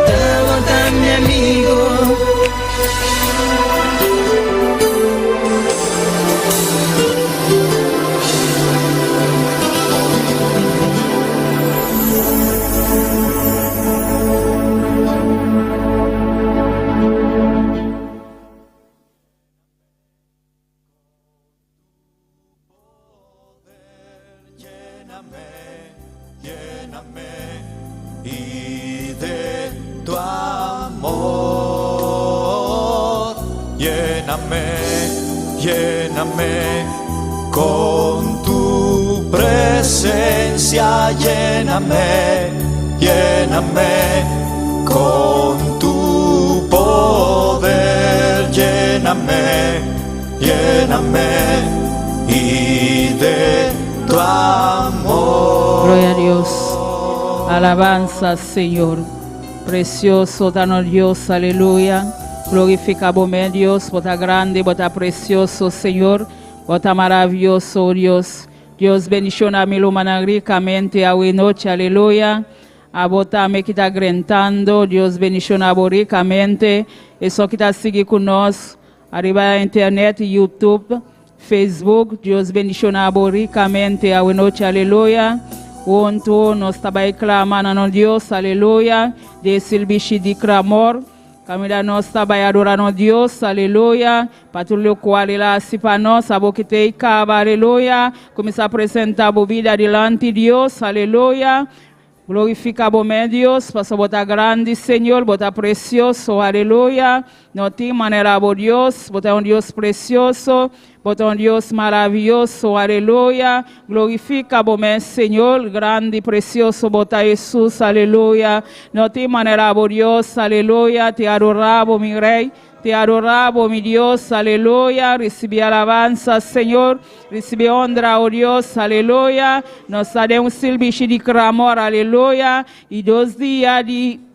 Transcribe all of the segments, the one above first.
Tabata mi amigo. Y de tu amor. Lléname, lléname con tu presencia, lléname, lléname con tu poder, lléname, lléname y de tu amor. Gloria a Dios. Alabanza, Señor. Precioso ta nos Dios, aleluya. Glorifica bo Dios, bo ta grandi, bo ta precioso, Señor. Bo ta maravioso, Dios. Dios bendiciona mi rumannan ricamente awe nochi, aleluya. Abo tambe cu ta gritando, Dios bendiciona bo ricamente. Esun cu ta sigui cu nos, ariba internet, YouTube, Facebook, Dios bendiciona bo ricamente awe nochi, aleluya. Hunto nos ta clama na Dios, aleluya. Den servicio di clamor. Caminda nos ta adora na Dios, aleluya. Pa tur loke el a haci pa nos, abo cu t'ey caba, aleluya. Cuminsa presenta bo bida dilanti di Dios, aleluya. Glorifica bo Dios, paso bo ta grandi, Señor, bo ta precioso, aleluya. No tin manera bo Dios, bo ta un Dios precioso, bo ta un Dios maravioso, aleluya. Glorifica bo Señor, grandi, precioso, bo ta Jesus, aleluya. No tin manera bo Dios, aleluya. Te adoramos, mi Rey. Te adoramos, mi Dios, aleluya. Recibi alabanza, Señor. Recibi honra, oh Dios, aleluya. Nos ta den un servicio di clamor, aleluya. Y 2 dia di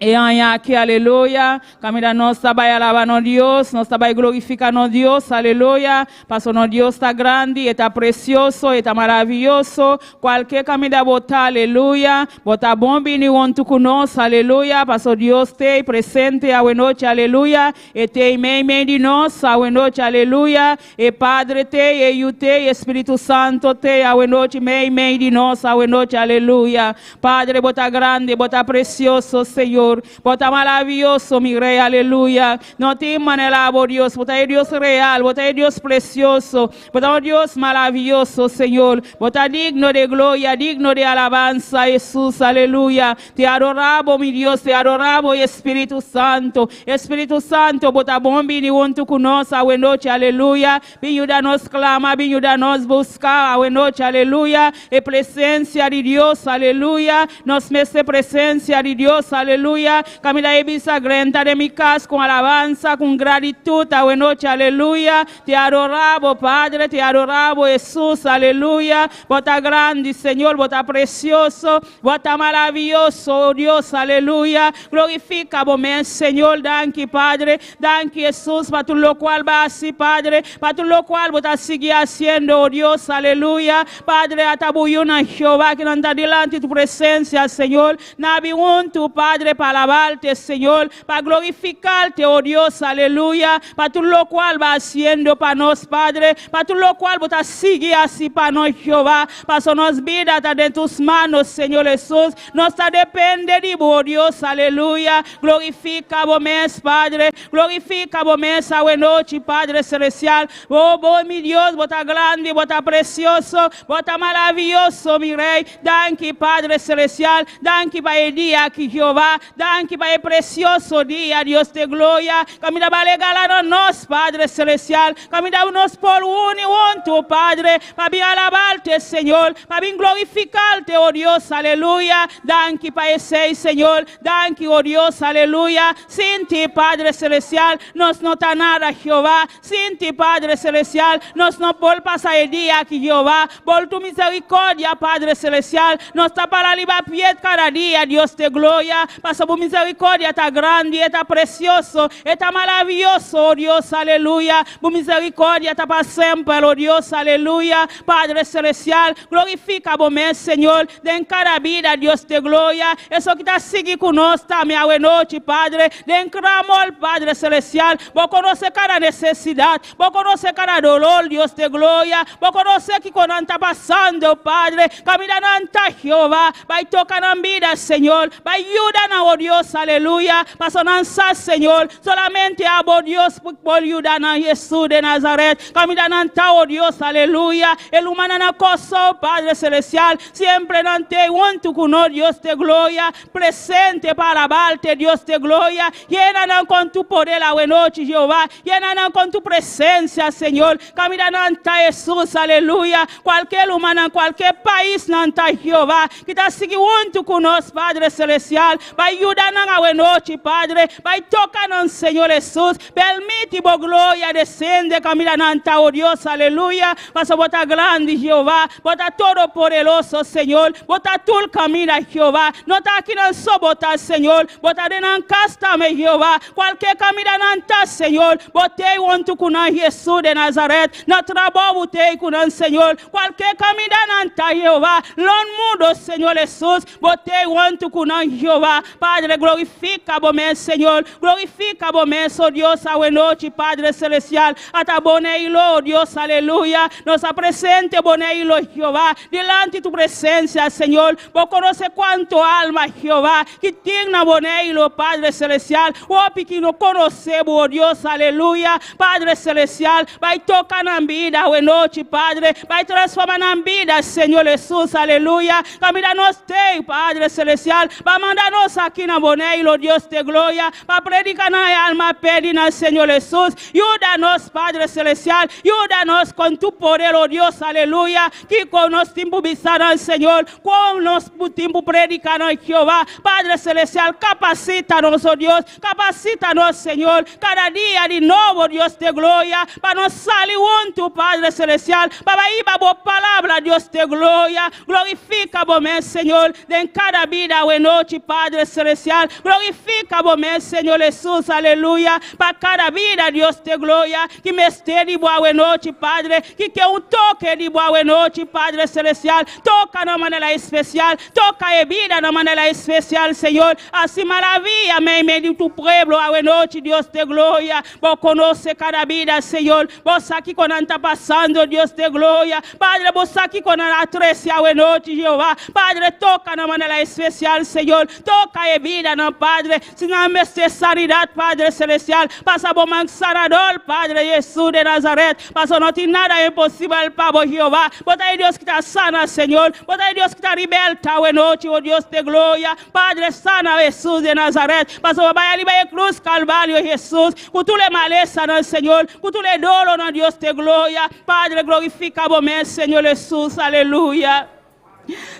e aña aki, aleluya. Caminda nos ta alaba na Dios, nos ta glorifica na Dios, aleluya. Paso nos Dios ta grandi, ta precioso, ta maravioso. Cualkier caminda bo ta, aleluya. Bo ta bon bini hunto cu nos, aleluya. Paso Dios ta presente awe nochi, aleluya. E ta mei di nos, awe nochi, aleluya. E Padre ta, e Yiu ta, e Spirito Santo ta, awe nochi, mei di nos, awe nochi, aleluya. Padre, bo ta grandi, bo ta precioso, Señor. Bo ta maravioso, mi Rey, aleluya. No tin manera, oh Dios, bo ta Dios real, bo ta Dios precioso, bo ta Dios maravioso, Señor. Bo ta digno di gloria, digno di alabanza, Jesus, aleluya. Te adoramos, mi Dios, te adoramos, Spirito Santo. Spirito Santo, bo ta bon bini hunto cu nos, awe nochi, aleluya. Bin yuda nos clama, bin yuda nos busca, awe nochi, aleluya. E presencia di Dios, aleluya. Nos mester presencia di Dios, aleluya. Caminda e bisa drenta den mi cas cu alabanza, cu gratitud, awe nochi, aleluya. Te adoramos, Padre, te adoramos, Jesus, aleluya. Bo ta grandi, Señor, bo ta precioso, bo ta maravioso, oh Dios, aleluya. Glorifica bo mes, Señor, danki, Padre, danki, Jesus, pa tur loke bo a haci, Padre, pa tur loke bo ta sigui haciendo, oh Dios, aleluya. Padre, ata bo yiunan, Jehová, cu nan ta dilanti di tu presencia, Señor. Nan a bin hunto, Padre, pa alabarte, Señor, pa glorificarte, oh Dios, aleluya. Pa tur loke bo ta haciendo pa nos, Padre, pa tur loke bo ta sigui haci pa nos, Jehová. Pa nos bida ta den tus manos, Señor Jesus. Nos ta depende di bo, Dios, aleluya. Glorifica bo mes, Padre. Glorifica bo mes, awe nochi, Padre Celestial. Oh, bo, mi Dios, bo ta grandi, bo ta precioso, bo ta maravioso, mi Rey. Danki, Padre Celestial. Danki pa e dia aki, Jehová. Danki pa e precioso dia, Dios di gloria. Caminda bo a regala nos, Padre Celestial. Caminda nos por uni hunto, Padre. Pa bin alabarte, Señor. Pa bin glorificarte, oh Dios, aleluya. Danki pa esey, Señor. Danki, oh Dios, aleluya. Sin ti, Padre Celestial, nos no ta nada, Jehová. Sin ti, Padre Celestial, nos no por pasa e dia aki, Jehová. Pa tu misericordia, Padre Celestial, nos ta para riba pia cada dia, Dios di gloria. Paso bo misericordia ta grandi, ta precioso, ta maravioso, oh Dios, aleluya. Bo misericordia ta pa semper, oh Dios, aleluya. Padre Celestial, glorifica bo mes, Señor, den cada bida, Dios di gloria. Esun cu ta sigui cu nos tambe awe nochi, Padre, den clamor, Padre Celestial. Bo conoce cada necesidad, bo conoce cada dolor, Dios di gloria. Bo conoce kico nan ta pasando, Padre. Caminda nan ta, Jehová. Bay toca nan bida, Señor. Bay yuda nan, oh. bo Dios, aleluya. Paso nan sa, Señor, solamente abo Dios por yuda nan, Jesús de Nazaret. Kaminda nan ta, oh Dios, aleluya. E rumannan na Kòrsou, Padre Selestial, semper nan t'ei huntu ku nos, Dios di gloria, presente pa alabarte, Dios di gloria. Yena nan ku tu poder anochi, Jehová. Yena nan ku tu presensia, Señor. Kaminda nan ta, Jesús, aleluya. Kualke ruman, kualke pais nan ta, Jehová, ku ta sigui huntu ku nos, Padre Selestial. Bai yuda nan anochi, Padre. Bai toka nan, Señor Jesús. Permití bo gloria desendé kaminda nan ta, oh Dios, aleluya. Paso bo ta grandi, Jehová. Bo ta todopoderoso, Señor. Bo ta tur kaminda, Jehová. No ta aki nan so bo ta, Señor. Bo ta den nan kas tambe, Jehová. Kualke kaminda nan ta, Señor. Bo t'ei huntu ku nan, Jesús de Nazaret. Na trabou bo t'ei ku nan, Señor. Kualke kaminda nan ta, Jehová. Rònt mundu, Señor Jesús. Bo t'ei huntu ku nan, Jehová. Padre, glorifiká bo mes, Señor. Glorifiká bo mes, oh Dios, anochi, Padre Selestial. Ata Boneiru, Dios, aleluya. Nos presentá Boneiru, Jehová. Dilanti tu presensia, Señor. Bo konosé kuantu alma, Jehová, ku tin na Boneiru, Padre Selestial. Hopi ku no konosé, oh Dios, aleluya. Padre Selestial, bai toka nan bida, anochi, Padre. Bai transformá nan bida, Señor Jesús, aleluya. Kaminda nos t'ei, Padre Selestial. Bai manda nos aki na Boneiru, Dios di gloria. Pa prediká na alma pèrdí na Señor Jesús. Yuda nos, Padre Selestial. Yuda nos ku tu poder, oh Dios, aleluya. Ku nos tin ku bisa, Señor. Ku nos tin ku prediká na Jehová. Padre Selestial, kapasitános, oh Dios. Kapasitános, Señor. Kada dia di nobo, Dios di gloria. Pa nos sali huntu, Padre Selestial. Pa hiba bo palabra, Dios di gloria. Glorifiká bo mes, Señor. Den kada bida, anochi, Padre Selestial. Glorifiká bo mes, Señor Jesús, aleluya. Pa kada bida, Dios di gloria. Ku mester di bo anochi, Padre. Ku ke un toke di bo anochi, Padre Selestial. Toka na manera spesial. Toka e bida na manera spesial, Señor. Hasi maravia, meimei di tu pueblo, anochi, Dios di gloria. Bo konosé kada bida, Señor. Bo sa kiko nan ta pasando, Dios di gloria. Padre, bo sa kiko nan a trese anochi, Jehová. Padre, toka na manera spesial, Señor. Toka e bida, nan, Padre. Si nan mester sanidat, Padre Selestial. Pasa bo man sanador, Padre Jesús de Nazaret. Paso no tin nada imposibel pa bo, Jehová. Bo ta Dios ku ta sana, Señor. Bo ta Dios ku ta libertá anochi, oh Dios di gloria. Padre, sana Jesús de Nazaret. Paso bai riba e krus Kalvario, Jesús. Ku tur malesa, nan, Señor. Ku tur doló, nan, Dios di gloria. Padre, glorifiká bo mes, Señor Jesús. Aleluya.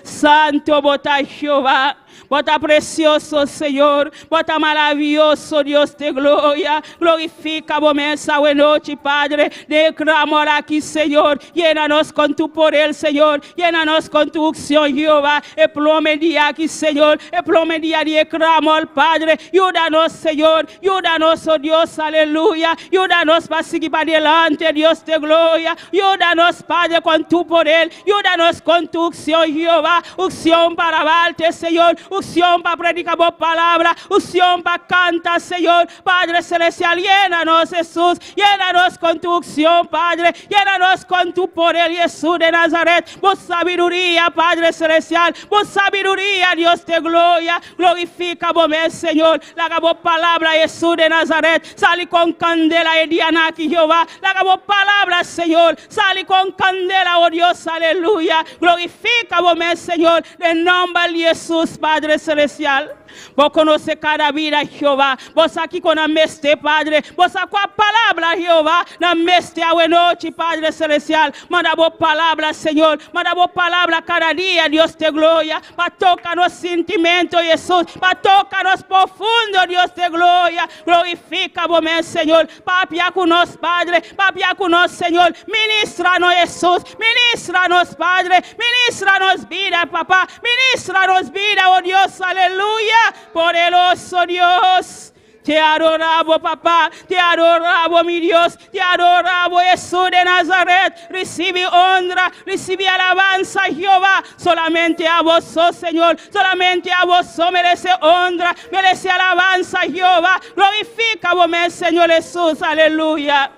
Santu bo ta Jehová. Bo ta presioso, Señor. Bo ta maravioso, Dios di gloria. Glorifiká bo mes anochi, Padre. Den klamor aki, Señor. Yena nos ku tu poder, Señor. Yena nos ku tu unshon, Jehová. E promé dia aki, Señor. E promé dia di klamor, Padre. Yuda nos, Señor. Yuda nos, oh Dios, aleluya. Yuda nos pa sigui pa dilanti, Dios di gloria. Yuda nos, Padre, ku tu poder. Yuda nos ku tu unshon, Jehová. Unshon pa alabarte, Señor. Unshon pa prediká bo palabra. Unshon pa kanta, Señor. Padre Selestial, yena nos, Jesús. Yena nos ku tu unshon, Padre. Yena nos ku tu poder, Jesús de Nazaret. Bo sabiduria, Padre Selestial. Bo sabiduria, Dios di gloria. Glorifiká bo mes, Señor. Laga bo palabra, Jesús de Nazaret. Sali ku kandela e dia aki, Jehová. Laga bo palabra, Señor. Sali ku kandela, oh Dios, aleluya. Glorifiká bo mes, Señor. Den nòmber di Jesús, Padre Selestial. Bo konosé kada bida, Jehová. Bo sa kiko nan mester, Padre. Bo sa kua palabra, Jehová. Nan mester anochi, Padre Selestial. Manda bo palabra, Señor. Manda bo palabra kada dia, Dios di gloria. Pa toka nos sentimentu, Jesús. Pa toka nos profundo, Dios di gloria. Glorifiká bo mes, Señor. Papia ku nos, Padre. Papia ku nos, Señor. Ministra nos, Jesús. Ministra nos, Padre. Ministra nos bida, Papá. Ministra nos bida, oh Dios. Aleluya. Poderoso Dios. Te adoramos, papá. Te adoramos, mi Dios. Te adoramos, Jesús de Nazaret. Risibí honra, risibí alabansa, Jehová. Solamente abo, Señor. Solamente abo meresé honra, meresé alabansa, Jehová. Glorifiká bo mes, Señor Jesús. Aleluya.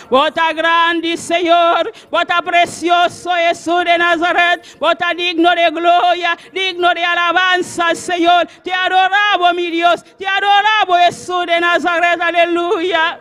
Bo ta grandi, Señor. Bo ta precioso, Jesús de Nazaret. Bo ta digno de gloria, digno de alabanza, Señor. Te adoramos, mi Dios. Te adoramos, Jesús de Nazaret. Aleluya.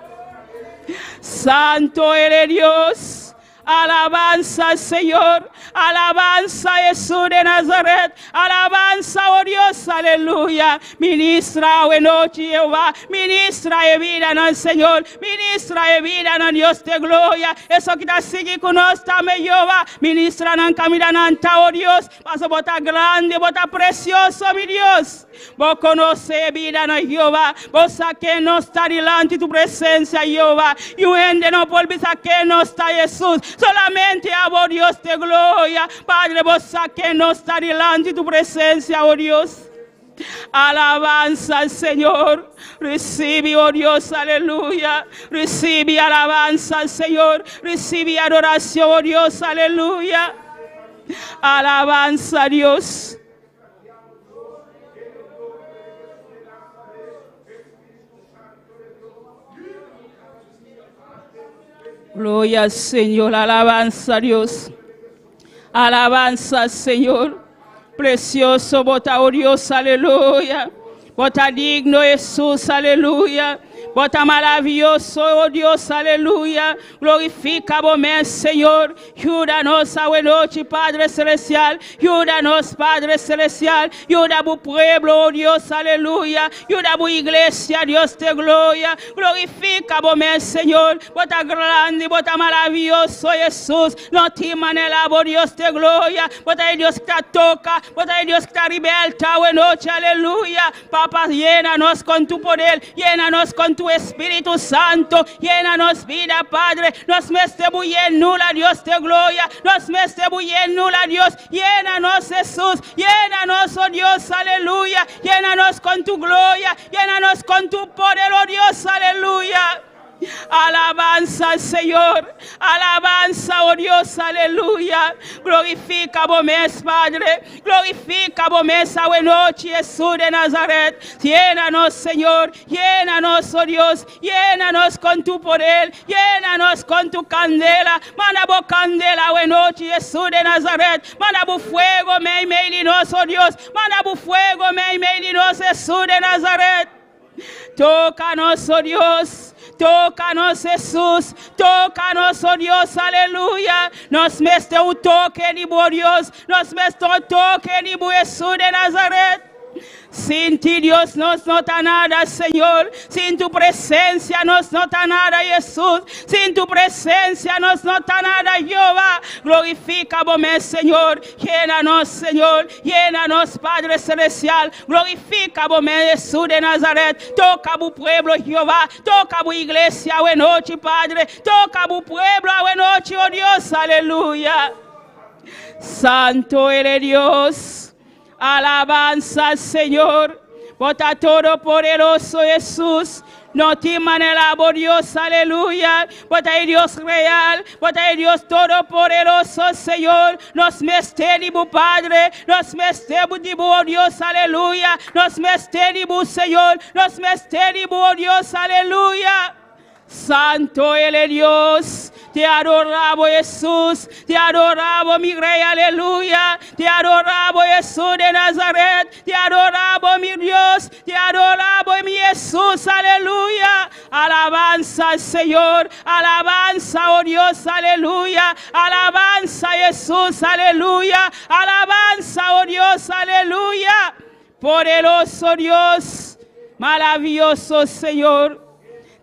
Santo eres Dios. Alabanza, Señor. Alabanza, Jesús de Nazaret. Alabanza, oh Dios, aleluya. Ministra, oh noche, Jehová. Ministra e vida, no, Señor. Ministra e vida, no, Dios de gloria. Eso que está sigue con nos, también, Jehová. Ministra, no, camina, no, oh Dios. Paso, bota grande, bota precioso, mi Dios. Bo conoce vida, no, Jehová. Bo sa que no está delante de tu presencia, Jehová. Y un ende no por bisa que no está Jesús. Solamente a vos, Dios de gloria. Padre, vos sa que no está delante de tu presencia, oh Dios. Alabanza al Señor. Recibe, oh Dios, aleluya. Recibe alabanza al Señor. Recibe adoración, oh Dios, aleluya. Alabanza a Dios. Gloria al Señor, alabanza a Dios. Alabanza al Señor. Precioso bota, oh Dios, aleluya. Bota digno Jesús, aleluya. Bota maravilloso, oh Dios, aleluya. Glorifica bo Señor. Ayúdanos a noche, Padre Celestial. Ayúdanos, Padre Celestial. Ayuda a tu pueblo, oh Dios, aleluya. Ayuda a tu iglesia, Dios de gloria. Glorifica bo Señor. Bota grande, bota maravilloso, Jesús. No te manera, oh Dios de gloria. Bota Dios que te toca. Bota Dios que te liberta, noche, aleluya. Papá, llénanos con tu poder. Llénanos con tu Espíritu Santo. Llénanos vida, Padre. Nos meste nula, Dios de gloria. Nos meste nula, Dios. Llénanos, Jesús. Llénanos, oh Dios, aleluya. Llénanos con tu gloria. Llénanos con tu poder, oh Dios, aleluya. Alabanza al Señor, alabanza, oh Dios, aleluya. Glorifica bo mes, Padre. Glorifica bo mes, noche, Jesús de Nazaret. Llénanos, Señor. Llénanos, oh Dios. Llénanos con tu poder. Llénanos con tu candela. Manda bo candela, noche, Jesús de Nazaret. Manda bo fuego, mei, mei, nos, oh Dios. Manda bo fuego, mei, mei, nos, Jesús de Nazaret. Tócanos, oh Dios. Tócanos, Jesús. Tócanos, oh Dios. Aleluya. Nos meste un toque de bo Dios. Nos meste un toque de bo Jesús de Nazaret. Sin ti, Dios, nos nota nada, Señor. Sin tu presencia nos nota nada, Jesús. Sin tu presencia nos nota nada, Jehová. Glorifica, mes, Señor. Llénanos, Señor. Llénanos, Padre Celestial. Glorifica, mes, Jesús de Nazaret. Toca tu pueblo, Jehová. Toca tu iglesia, buena noche, Padre. Toca tu pueblo, buena noche, oh Dios. Aleluya. Santo eres Dios. Alabanza al Señor. Bota todopoderoso Jesús. No te manera, oh Dios, aleluya. Bota Dios real, bota Dios todopoderoso, Señor. Nos meste Padre, nos meste oh Dios, aleluya. Nos meste Señor, nos meste oh Dios, aleluya. Santo eres Dios, te adoramos Jesús, te adoramos mi Rey, aleluya, te adoramos Jesús de Nazaret, te adoramos mi Dios, te adoramos mi Jesús, aleluya, alabanza al Señor, alabanza, oh Dios, aleluya, alabanza Jesús, aleluya, alabanza, oh Dios, aleluya, poderoso Dios, maravilloso Señor.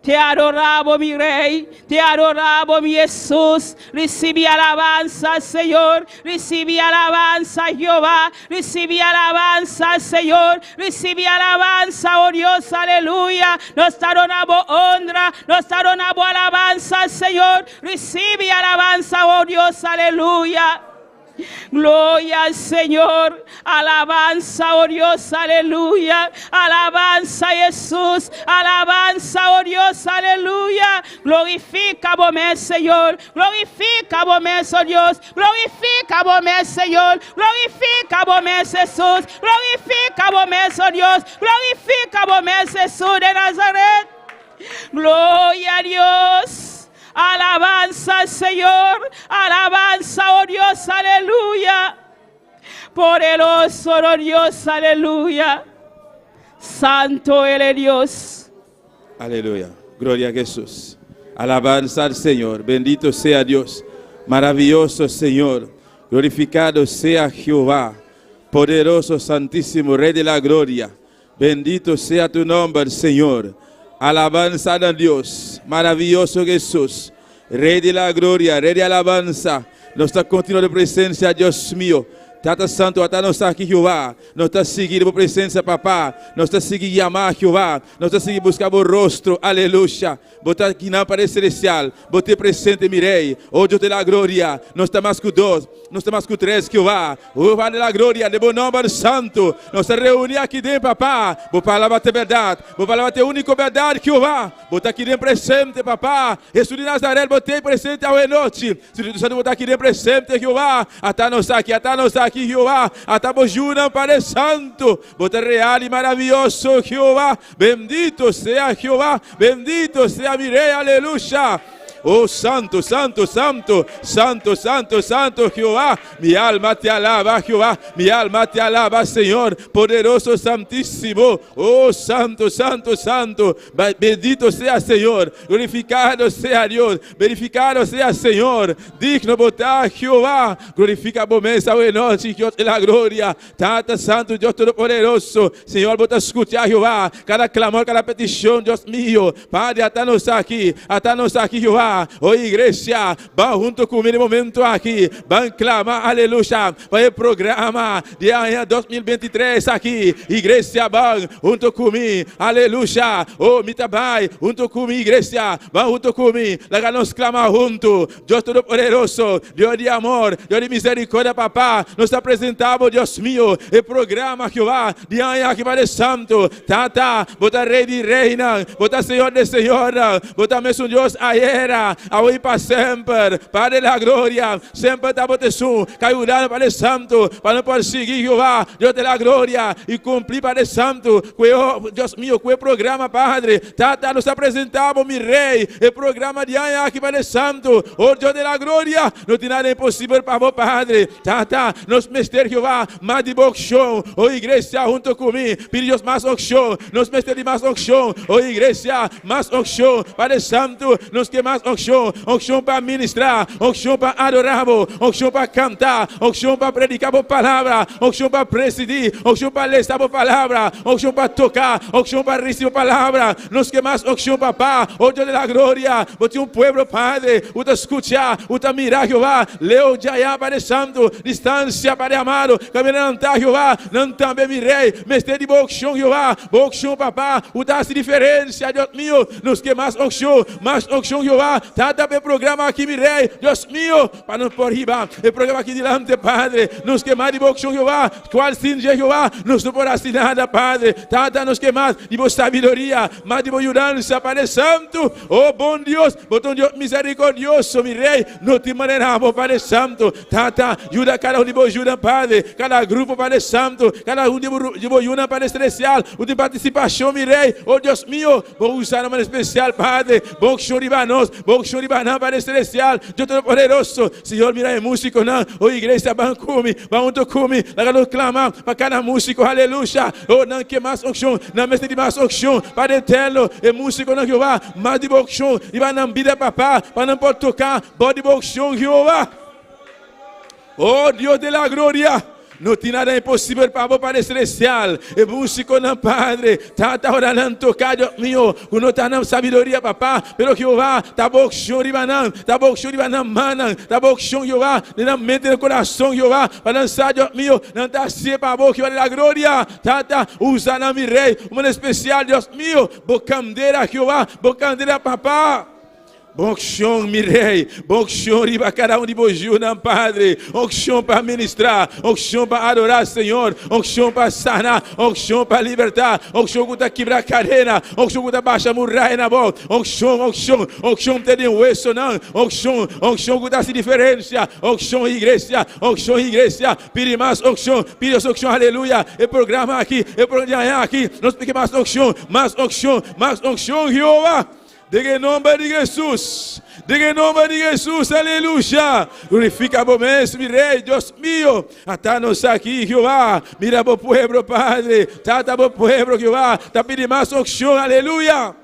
Te adoramos, mi Rey. Te adoramos, mi Jesús. Recibe alabanza, Señor. Recibe alabanza, Jehová. Recibe alabanza, Señor. Recibe alabanza, oh Dios, aleluya. Nos adoramos honra. Nos adoramos alabanza, Señor. Recibe alabanza, oh Dios, aleluya. Gloria al Señor, alabanza, oh Dios, aleluya. Alabanza, Jesús, alabanza, oh Dios, aleluya. Glorifica, bome, Señor. Glorifica, bome, oh Dios. Glorifica, bome, Señor. Glorifica, bome, Jesús. Glorifica, bome, oh Dios. Glorifica, bome, Jesús de Nazaret. Gloria a Dios. Alabanza, Señor. Alabanza, oh Dios, aleluya. Poderoso, oh Dios, aleluya. Santo Él Dios. Aleluya. Gloria a Jesús. Alabanza al Señor. Bendito sea Dios. Maravilloso Señor. Glorificado sea Jehová. Poderoso, Santísimo, Rey de la Gloria. Bendito sea tu nombre, Señor. Alabanza a Dios. Maravilloso Jesús. Rey de la Gloria, Rey de alabanza. Nos ta kontinuo den presensia, Dios mio. Tata Santu, ata nos aki, Jehová. Nos ta sigui den bo presensia, Papa. Nos ta sigui yama, Jehová. Nos ta sigui buska bo rostro. Aleluya. Bo ta akinan, Padre Celestial. Bo ta presente, mi Rei. Oh, Dios de la gloria. Nos ta mas ku dos. Nos ta mas ku tres, Jehová. Jehová de la gloria, den bo nòmber santu. Nos ta reuní aki den, Papa. Bo palabra ta bèrdat. Bo palabra ta e úniko bèrdat, Jehová. Bo ta aki den presente, Papa. Hesus di Nazaret, bo ta presente awe nochi. Spiritu Santu, bo ta aki den presente, Jehová. Ata nos aki, ata nos aki, Jehová. Ata bo yunan, Padre Santu. Bo ta real i maravioso, Jehová. Bendito sea Jehová. Bendito sea mi Rey. Aleluya. Oh, santu, santu, santu, santu, santu, santu, Jehová. Mi alma te alaba, Jehová. Mi alma te alaba, Señor. Poderoso, santísimo. Oh, santu, santu, santu. Bendito sea Señor. Glorificado sea Dios. Verificado sea Señor. Digno bo ta, Jehová. Glorifica bo mes awe nochi, Dios de la gloria. Tata Santu, Dios Todopoderoso. Señor, bo ta skucha, Jehová. Kada klamor, kada petishon, Dios mio. Padre, ata nos aki. Ata nos aki, Jehová. O iglesia, ban huntu ku mi den momento aki. Ban klama, aleluya, pa e programa di aña 2023 aki. Iglesia, ban huntu ku mi. Aleluya. Oh, mi ta bai huntu ku mi, iglesia. Ban huntu ku mi. Laga nos klama huntu. Dios Todopoderoso, Dios di amor, Dios di misericordia, Papá, nos ta presentá bo, Dios mio, e programa, Jehová, di aña aki, Padre Santo. Tata, bo ta Rey di reynan, bo ta Señor di señornan, bo ta mesun Dios ayera, awe i pa semper. Padre de la gloria, semper ta bo ta esun ka yuda nos, Padre Santo, pa nos por sigui, Jehová, Dios de la gloria, i cumpli, Padre Santo, cu e, Dios mio, cu e programa, Padre. Tata, nos ta presentá bo, mi Rey, e programa di aña aki, Padre Santo. O Dios de la gloria, no tin nada imposibel pa bo, Padre. Tata, nos mester, Jehová, mas di bo okshon. O iglesia, hunto ku mi, pidi Dios mas okshon. Nos mester di mas okshon. O iglesia, mas okshon. Padre Santo, nos ke mas okshon. Okshon pa ministrá, okshon pa adorá bo, okshon pa kanta, okshon pa prediká bo palabra, okshon pa presidí, okshon pa lesa bo palabra, okshon pa toka, okshon pa risibi bo palabra. Nos ke mas okshon, Papá. O Dios de la gloria, bo tin un pueblo, Padre, ku ta skucha, ku ta mira, Jehová. Leu djayá, Padre Santu, distansia, Padre amado, kaminda nan ta, Jehová. Nan tambe, mi Rei, mester di bo okshon, Jehová. Bo okshon, Papá, ku ta hasi diferensia, Dios mio. Nos ke mas okshon, mas okshon, Jehová. Tata pa e programa aki, mi Rei, Dios mio, pa nos por hiba e programa aki dilante, Padre. Nos ke mas di bo okshon, Jehová. Cual sin dje, Jehová, nos no por hasi nada, Padre. Tata, nos ke mas di bo sabiduria, mas di bo yudansa, Padre Santu. O bon Dios, bo ta un Dios misericordioso, mi Rey. No tin manera bo, Padre Santu. Tata, yuda cada un di bo yunan, Padre. Cada grupo, Padre Santu. Cada un di bo yunan, Padre Celestial. Cu tin participacion, mi Rey. O Dios mio, bo usa nan manera especial, Padre. Bo unción riba nos, bo unción riba nan, Padre Celestial. Dios Todopoderoso. Señor, mira e músiconan. O iglesia, ban cu mi, ban hunto cu mi. Laga nos clama pa cada músico, aleluya. O nan ke mas unción, nan mester di mas unción. Padre Eterno, e músiconan, Jehová, mas di bo unción riba nan bida, Papá, pa nan por toca bou di bo unción, Jehová. O Dios de la gloria, no tin nada imposibel pa bo, Padre Celestial. E músiconan, Padre, Tata, ora nan toca, Dios mio, cu no ta nan sabiduria, Papá, pero Jehová, ta bo unción riba nan, ta bo unción riba nan mannan, ta bo unción, Jehová, den nan mente, den nan corazón, Jehová, pa nan sa, Dios mio, nan ta hacié pa bo, Jehová de la gloria. Tata, usa nan, mi Rey, un manera especial, Dios mio, bo candela, Jehová, bo candela, Papá. Bo onkshon, mi Rei, bo onkshon riba kada un di bo yunan, Padre. Onkshon pa ministrá, onkshon pa adorá, Señor. Onkshon pa sana, onkshon pa libertá, onkshon ku ta kibra kadena, onkshon ku ta basha muraya na bo. Onkshon, onkshon, onkshon te den wesonan, onkshon, onkshon ku ta hasi diferensia, onkshon, iglesia, onkshon, iglesia. Pidi mas onkshon, pidi nos onkshon, aleluya. E programa aki, e programa di aña aki, nos pidi mas onkshon, mas onkshon, mas onkshon, Jehová. Den e nomber di Hesus, den e nomber di Hesus, aleluya. Glorifica bo mes, mi Rey, Dios mio. Ata nos aki, Jehová. Mira bo pueblo, Padre. Tata bo pueblo, Jehová. Ta pidi mas unction, aleluya.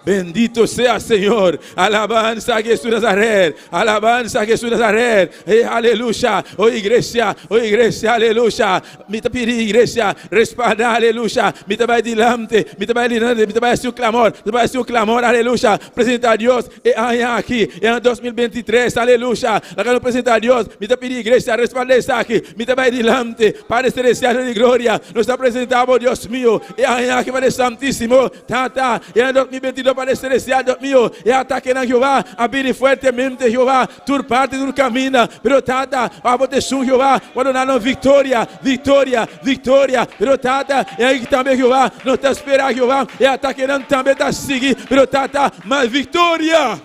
Bendito sea Señor. Alabanza a Jesús Nazaret. Alabanza a Jesús Nazaret. Aleluya. Oh iglesia, oh iglesia, aleluya. Mi ta pidi iglesia, respalda, aleluya. Mi ta bay dilante, mi ta bay dilante, mi ta bay haci un clamor, mi ta bay haci un clamor, aleluya. Presenta a Dios e aña aki, e aña 2023, aleluya. Laga nos presenta a Dios. Mi ta pidi iglesia, respalda esaki. Mi ta bay dilante, Padre Celestial di gloria. Nos ta presenta bo, Dios mío, e aña aki, Padre Santísimo. Tata, e aña 2022, Padre Celestial, Dios mío, e atakenan, Jehová, a bini fuertemente, Jehová, tur parti, tur camina. Pero Tata, abo ta esun, Jehová, cu a duna nos victoria, victoria, victoria. Pero Tata, e aña aki tambe, Jehová, nos ta spera, Jehová, e atakenan tambe ta sigui. Pero Tata, mas victoria,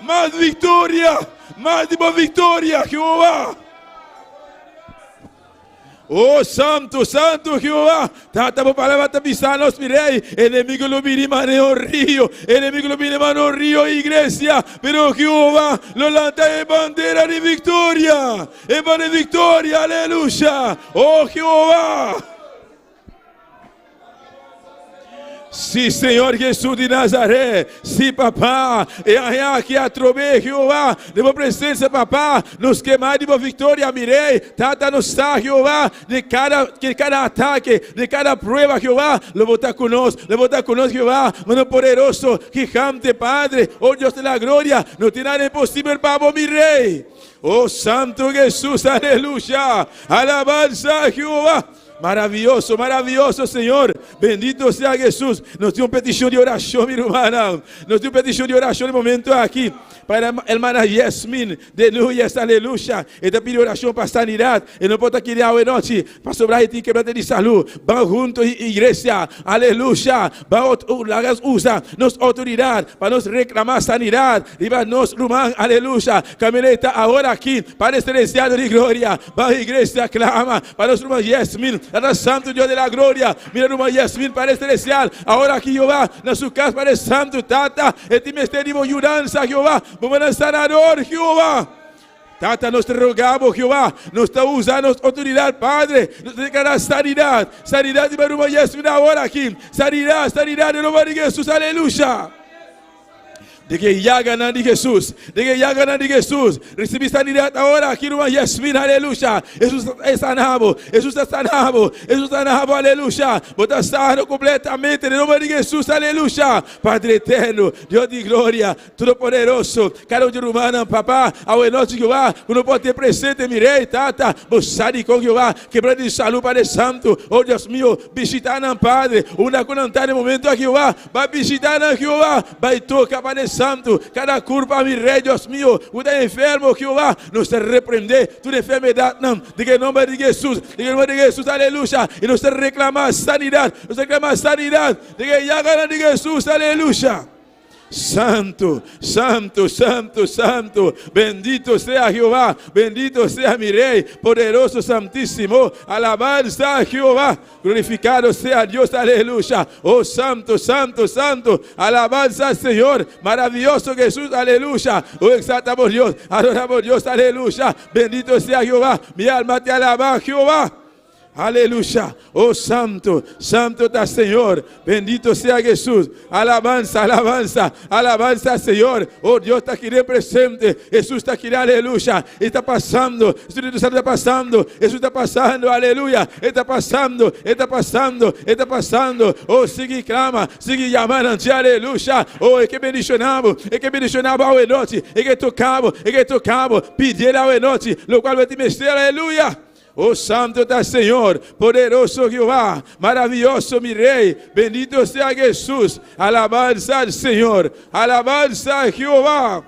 mas victoria, mas di bo victoria, Jehová. Oh, santo, santo Jehová. Tata, bo palabra ta bisa nos, mi rey. Enemigo lo bini manera un rio. Enemigo lo bini manera un rio, iglesia. Pero Jehová lo lanta e bandera di victoria. E bandera di victoria, aleluya. Oh, Jehová. Sí, Señor Jesús de Nazaret. Sí, papá. E aña aki atrobe, Jehová. Den bo presencia, papá. Nos ke mas di bo victoria, mi rey. Tata, nos sa, Jehová. Den cada atake, den cada prueba, Jehová. Lo bo ta cu nos. Lo bo ta cu nos, Jehová. Mano poderoso, gigante, Padre. Oh Dios de la gloria. No tin nada imposibel pa bo, mi rey. Oh Santo Jesús, aleluya. Alabanza a Jehová. Maraviyoso, maraviyoso, Señor. Bendito sea Jesús. Nos tin un peticion di oracion, mi rumannan. Nos tin un peticion di oracion den momento aki. Pa hermana Yasmin de Núñez, aleluya. E ta pidi oracion pa sanidad. E no por ta aki awe nochi. Pasobra e tin quebrante di salud. Ban hunto, iglesia. Aleluya. Ban laga usa nos autoridad pa nos reclama sanidad riba nos ruman. Aleluya. Camineta awor aki. Padre Celestial di gloria. Ban, iglesia, clama pa nos ruman Yasmin. Tata Santo, Dios de la gloria. Mira ruman Yasmin, Padre Celestial. Awor aki, Jehová, na su cas, Padre Santo, Tata. E tin mester di bo yudansa, Jehová. Bo ta sanador, Jehová. Tata, nos ta rogamos, Jehová. Nos ta usa nos autoridad, Padre. Nos ta declara sanidad. Sanidad di ruman Yasmin awor aki. Sanidad, sanidad den nomber di Jesús. Aleluya. Den e yaganan di Jesús. Den e yaganan di Jesús. Recibi sanidad awor aki, ruman Yasmin, aleluya. Jesús ta sanabo. Jesús ta sanabo. Jesús ta sanabo, aleluya. Bo ta sano completamente. Den nomber di Jesús, aleluya. Padre eterno, Dios di gloria, todopoderoso. Cada un di rumannan, papá, awe nochi, Jehová, cu no por ta presente, mi rey, tata, bo sa di con, Jehová, kebra di salud, Padre Santo. Oh Dios mío, bishita nan, Padre. Unda cu nan ta den momento aki, Jehová, bay bishita nan, Jehová. Bay toca, Padre Santo. Cada curpa, mi rey, Dios mío, cu ta enfermo, Jehová, nos ta reprende tur enfermedadnan. Den nomber di Jesús, den nomber di Jesús, aleluya. Y nos ta reclama sanidad, nos ta reclama sanidad. Den yaganan di Jesús, aleluya. Santo, santo, santo, santo. Bendito sea Jehová. Bendito sea mi Rey. Poderoso, santísimo. Alabanza a Jehová. Glorificado sea Dios. Aleluya. Oh, santo, santo, santo. Alabanza al Señor. Maravilloso Jesús. Aleluya. Oh, exaltamos Dios. Adoramos Dios. Aleluya. Bendito sea Jehová. Mi alma te alaba, Jehová. Aleluya. Oh santo, santo ta Señor. Bendito sea Jesús. Alabanza, alabanza, alabanza, Señor. Oh Dios ta aki presente. Jesús ta aki, aleluya. Ta pasando. Spirito Santo ta pasando. Jesús ta pasando, aleluya. Ta pasando, ta pasando, ta pasando. Oh, sigui clama, sigui yama, aleluya. Oh, e ke bendiciona bo, e ke bendiciona bo awe nochi, e ke toca bo, e ke toca bo. Pidi awe nochi, locual bo mester, aleluya. Oh Santo ta Señor, poderoso Jehová, maravilloso mi Rey, bendito sea Jesús, alabanza al Señor, alabanza a Jehová.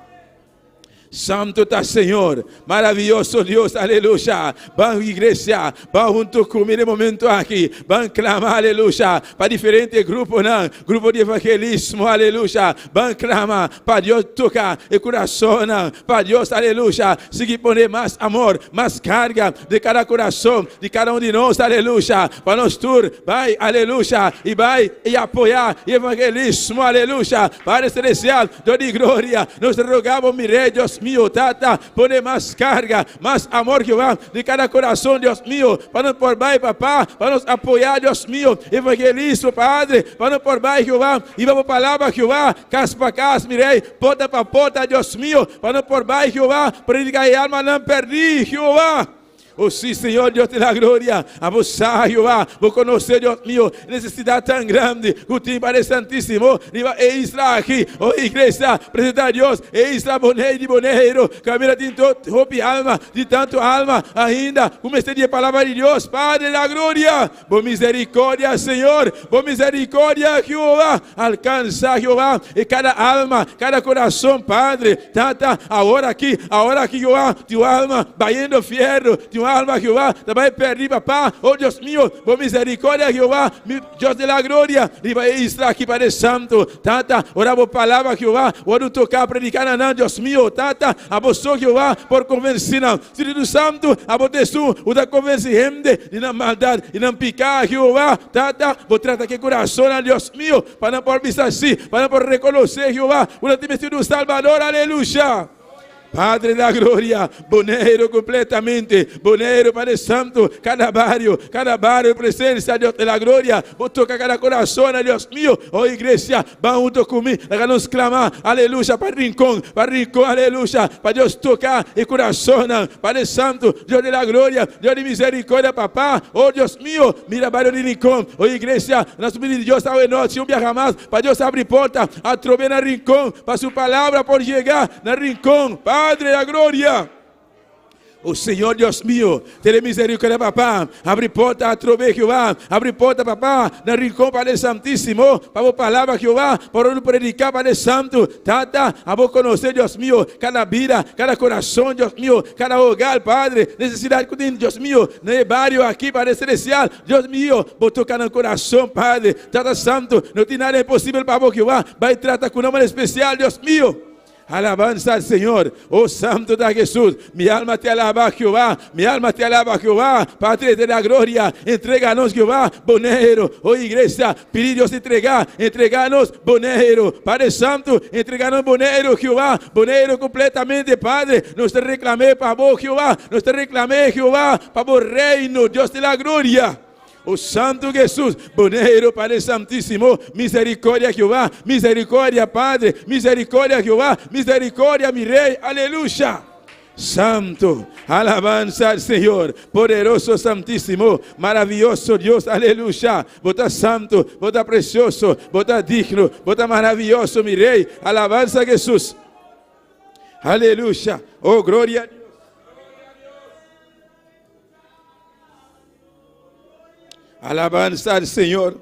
Santo ta Señor, maraviyoso Dios, aleluya. Ban iglesia, ban hunto cu mi den momento aki, ban clama, aleluya, pa diferente gruponan, grupo di evangelismo, aleluya. Ban clama pa Dios toca e curasonnan, pa Dios, aleluya, sigui pone mas amor, mas carga den cada curason di cada un di nos, aleluya, pa nos tur bai, aleluya, y bai y apoya e evangelismo, aleluya. Padre Celestial, Dios di gloria, nos ta roga bo, mi Rey, Dios mio, Tata, pone mas carga, mas amor, Jehová, den cada corazon, Dios mio, pa nos por bai, Papá, pa nos apoya, Dios mio, evangelismo, Padre, pa nos por bai, Jehová, hiba bo palabra, Jehová, cas pa cas, mi Rey, porta pa porta, Dios mio, pa nos por bai, Jehová, predica e almanan perdí, Jehová. Oh sí, Señor Dios de la gloria, abo sa, Jehová, bo conoce, Dios mío, necesidad tan grande cu tin Padre Santísimo riba e isla aki. Oh iglesia, presenta Dios e isla Bonei di Boneiru, caminda tin tot hopi alma, tin tanto alma ainda cu mester di e palabra di Dios. Padre de la gloria, bo misericordia, Señor, bo misericordia, Jehová, alcansa, Jehová, e cada alma, cada corazon, Padre, Tata, awor aki, awor aki, Jehová, tin un alma bayendo fierno, tin un alma, Jehová, ta bai perdí, Papá. Oh, Dios mio, bo misericordia, Jehová, mi Dios de la gloria, riba e isla aki, Padre Santo. Tata, ora bo palabra, Jehová, wòrdu toká, prediká na nan, Dios mio. Tata, abo so, Jehová, por konvensí nan. Spiritu Santu, abo ta esun ku ta konvensí hende di nan maldat i nan piká, Jehová. Tata, bo trata ku e kurasonnan, Dios mio, pa nan por bisa sí, pa nan por rekonosé, Jehová, ku nan tin mester di un Salbador. Aleluya! Padre da gloria, Boneiru completamente, Boneiru Padre Santo, cada bario, cada bario presencia Dios de la gloria, bo toca cada corazon, Dios mío, oh iglesia, ban hunto cu mi, laga nos clama, aleluya, pa Rincon, pa Rincon, aleluya, pa Dios toca e corazonnan, Padre Santo, Dios de la gloria, Dios di misericordia, Papá, oh Dios mío, mira bario di Rincon, oh iglesia, nos pidi Dios awe nochi un biaha mas, pa Dios abri porta atrobe na Rincon, pa su palabra por yega na Rincon, Padre la gloria. Oh Señor Dios mío, tene misericordia Papá, abri porta atrobe Jehová, abri porta Papá na Rincon Padre Santísimo, pa bo palabra Jehová, por ora predica Padre Santo, Tata, abo conoce Dios mío, cada vida, cada corazón Dios mío, cada hogar Padre, necesidad cu tin Dios mío, na e bario aki Padre Celestial, Dios mío, bo toca nan corazón Padre, Tata Santo, no tin nada imposibel pa bo Jehová, bay trata cu nan manera especial Dios mío. Alabanza al Señor, oh Santo ta Jesús, mi alma te alaba Jehová, mi alma te alaba Jehová, Padre de la gloria, entreganos Jehová, Boneiru, oh iglesia, pidi Dios entrega, entreganos Boneiru, Padre Santo, entreganos Boneiru Jehová, Boneiru completamente Padre, nos ta reclam'é pa bo Jehová, nos ta reclam'é Jehová pa bo reino, Dios de la gloria. O Santo Jesus, Boneiru, Padre Santísimo, misericordia Jehová, misericordia Padre, misericordia Jehová, misericordia mi Rey, aleluya. Santo, alabanza al Señor, poderoso, santísimo, maravilloso Dios, aleluya. Bo ta santo, bo ta precioso, bo ta digno, bo ta maravilloso, mi Rey, alabanza Jesus. Aleluya, oh gloria a Dios. Alabanza al Señor.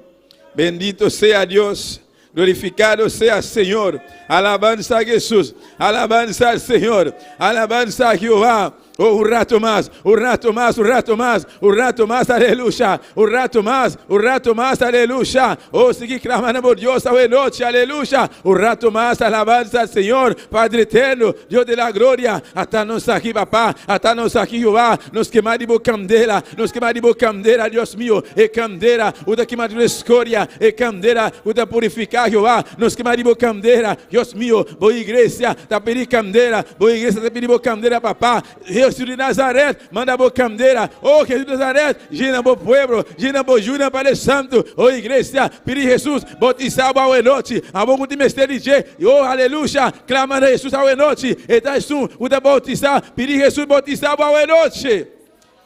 Bendito sea Dios. Glorificado sea Señor. Alabanza a Jesús. Alabanza al Señor. Alabanza a Jehová. Oh, un rato más, un rato más, un rato más, un rato más, aleluya. Un rato más, un rato más, aleluya. Oh, sigui clamando por Dios hoy noche, aleluya. Un rato más, alabanza al Señor, Padre eterno, Dios de la gloria. Ata nos aki, Papá, ata nos aki, Jehová. Nos kema di bo kandela, nos kema di bo kandela, Dios mio. E kandela, ku ta kima tur eskoria, e kandela ku ta purifiká, Jehová. Nos kema di bo kandela, Dios mio. Bo iglesia ta pidi kandela, bo iglesia ta pidi bo kandela, Papá. Jesús di Nazaret, manda bo kandela. Oh, Jesús di Nazaret, yena bo pueblo, yena bo yunan, Padre Santo. Oh, iglesia, pidi Jesús bautisá bo awe nochi. Abo ku tin mester di dje. Oh, aleluya! Clama na Jesús awe nochi. E ta esun ku ta bautisá. Pidi Jesús bautisá bo awe nochi.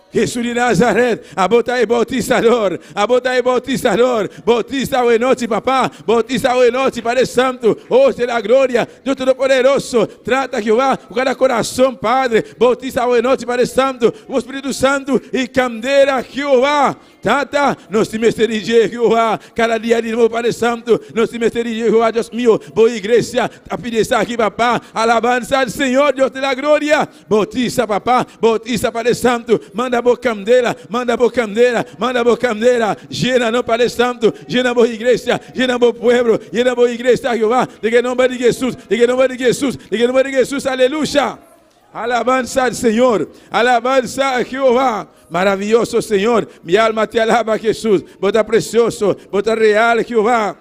Jesús di Nazaret, abo ta e bautisador. Abo ta e bautisador. Bautisa awe nochi, Papá. Bautisa awe nochi, Padre Santo. Oh, de la gloria. Dios Todopoderoso. Trata, Jehová, ku kada corazón, Padre. Bautisa awe nochi, Padre Santo. Ku Spiritu Santo i candela, Jehová. Tata, nos tin mester di dje, Jehová, kada dia di nobo, Padre Santu, nos tin mester di dje, Jehová, Dios mio, bo iglesia ta pidi esaki, Papá. Alabansa al Señor, Dios de la gloria. Bautisa, Papá, bautisa, Padre Santu, manda bo kandela, manda bo kandela, manda bo kandela, yena nos, Padre Santu, yena bo iglesia, yena bo pueblo, yena bo iglesia, Jehová, den e nomber di Jesus, den e nomber di Jesus, den e nomber di Jesus, aleluya. Alabansa al Señor, alabansa a Jehová. Maraviyoso Señor, mi alma te alaba Jesús, bo ta precioso, bo ta real Jehová.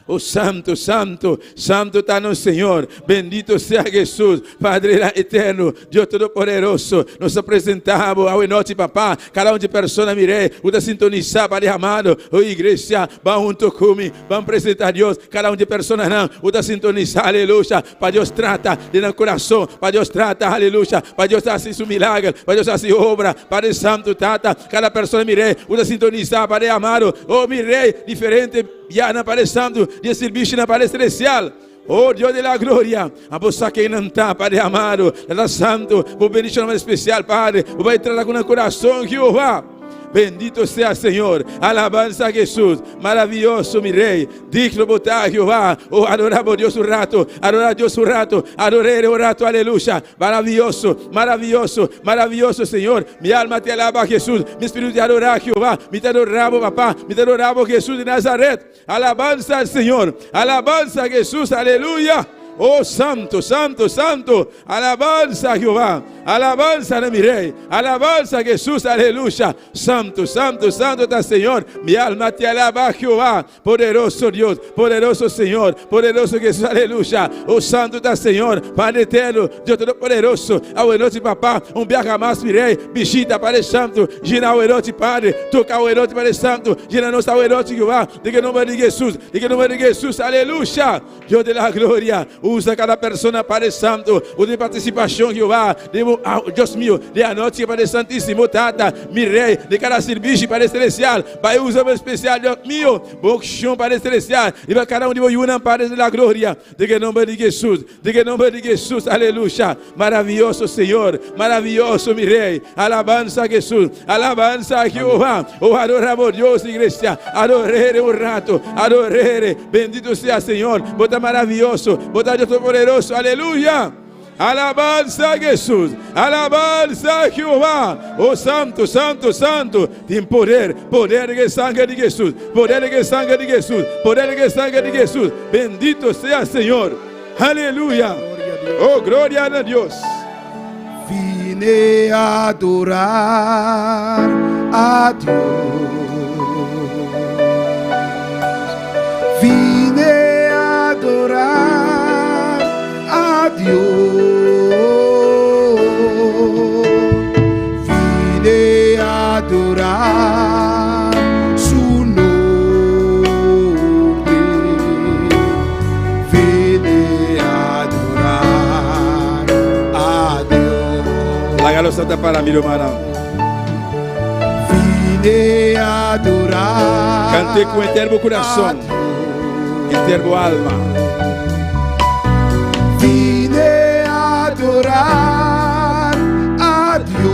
Oh santo, santo, santo ta nos Señor. Bendito sea Jesús, Padre eterno, Dios todopoderoso. Nos ta presentá bo awe nochi, Papá. Kada un di persona mir'é, ku ta sintonisá, Padre amado. Oh iglesia, ban hunto ku mi, ban presentá Dios. Kada un di personanan ku ta sintonisá, aleluya, pa Dios trata den nan kurason, pa Dios trata, aleluya, pa Dios hasi su milager, pa Dios hasi obra. Padre Santo, Tata, kada persona mir'é, ku ta sintonisá, Padre amado. Oh mi Rey, diferente biahanan, Padre Santo, di e sirbishi-nan, Padre Celestial. Oh Dios de la gloria, abo sa ken nan ta, Padre amado, Tata Santo, bo bendishonnan espesial, Padre, bo bai trata ku nan kurason, Jehová. Bendito sea Señor, alabansa a Jesús, maraviyoso mi Rey, digno bo ta, Jehová. Oh, adora bo Dios un rato, adora Dios un rato, ador'El un rato, aleluya. Maraviyoso, maraviyoso, maraviyoso Señor, mi alma te alaba, Jesús, mi espíritu te adora, Jehová, mi ta adora bo, Papá, mi ta adora bo, Jesús de Nazaret. Alabansa al Señor, alabansa a Jesús, aleluya. Oh santo, santo, santo, alabansa a Jehová, alabansa na mi Rey, alabansa a Jesús, aleluya. Santo, santo, santo ta Señor, mi alma te alaba, Jehová. Poderoso Dios, poderoso Señor, poderoso Jesús, aleluya. Oh santo ta Señor, Padre eterno, Dios todopoderoso. Awe nochi, Papá, un biaha mas, mi Rey, bishita, Padre Santo, llena awe nochi, Padre, toca awe nochi, Padre Santo, llena nos awe nochi, Jehová, den e nomber di Jesús, den e nomber di Jesús, aleluya. Dios de la gloria, usa cada persona, Padre Santo, usa mi participación, Jehová, de, ah, Dios mío, de anoche, Padre Santísimo, Tata, mi Rey, de cada servicio, Padre Celestial, Pai, usa especial, Dios mío, opción, Padre Celestial, y para cada uno de vos, Padre de la gloria, den e nomber di Jesús, den e nomber di Jesús, aleluya, maravilloso Señor, maravilloso mi Rey, alabanza a Jesús, alabanza a Jehová, oh adoramos Dios, iglesia, adorere un rato, adorere, bendito sea Señor, bo ta maravilloso, bo ta Dios poderoso, aleluya. Alabanza a Jesús, alabanza a Jehová. Oh santo, santo, santo. Tin poder, poder den e sanger di Jesús, poder den e sanger di Jesús, poder den e sanger di Jesús. Bendito sea Señor. Aleluya. Oh, gloria na Dios. Vine a adorar a Dios. Vine a adorar a Dios. Vine a adorar su nombre. Vine a adorar a Dios. Laga nos ta para, mi rumannan. Vine a adorar. Kant'é ku henter bo kurason, henter bo alma. Vine a adorar a Dios.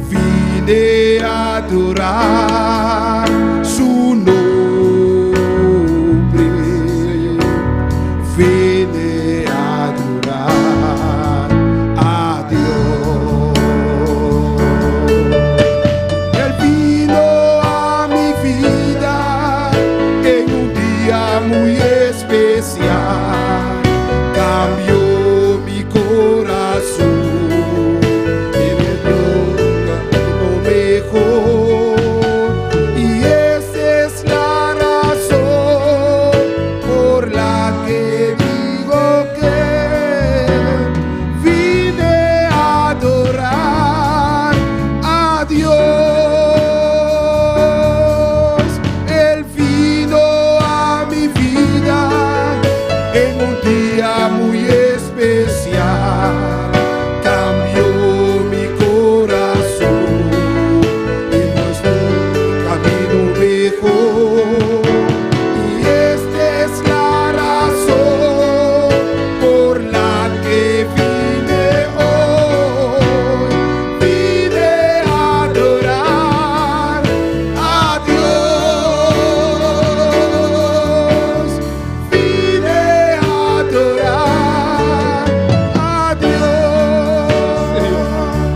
Vine a adorar su nombre. Vine a adorar a Dios. Él vino a mi vida en un día muy especial. Cambió mi corazón y me dio lo mejor. Y esa es la razón por la que digo que vine a adorar a Dios. Él vino a mi vida en un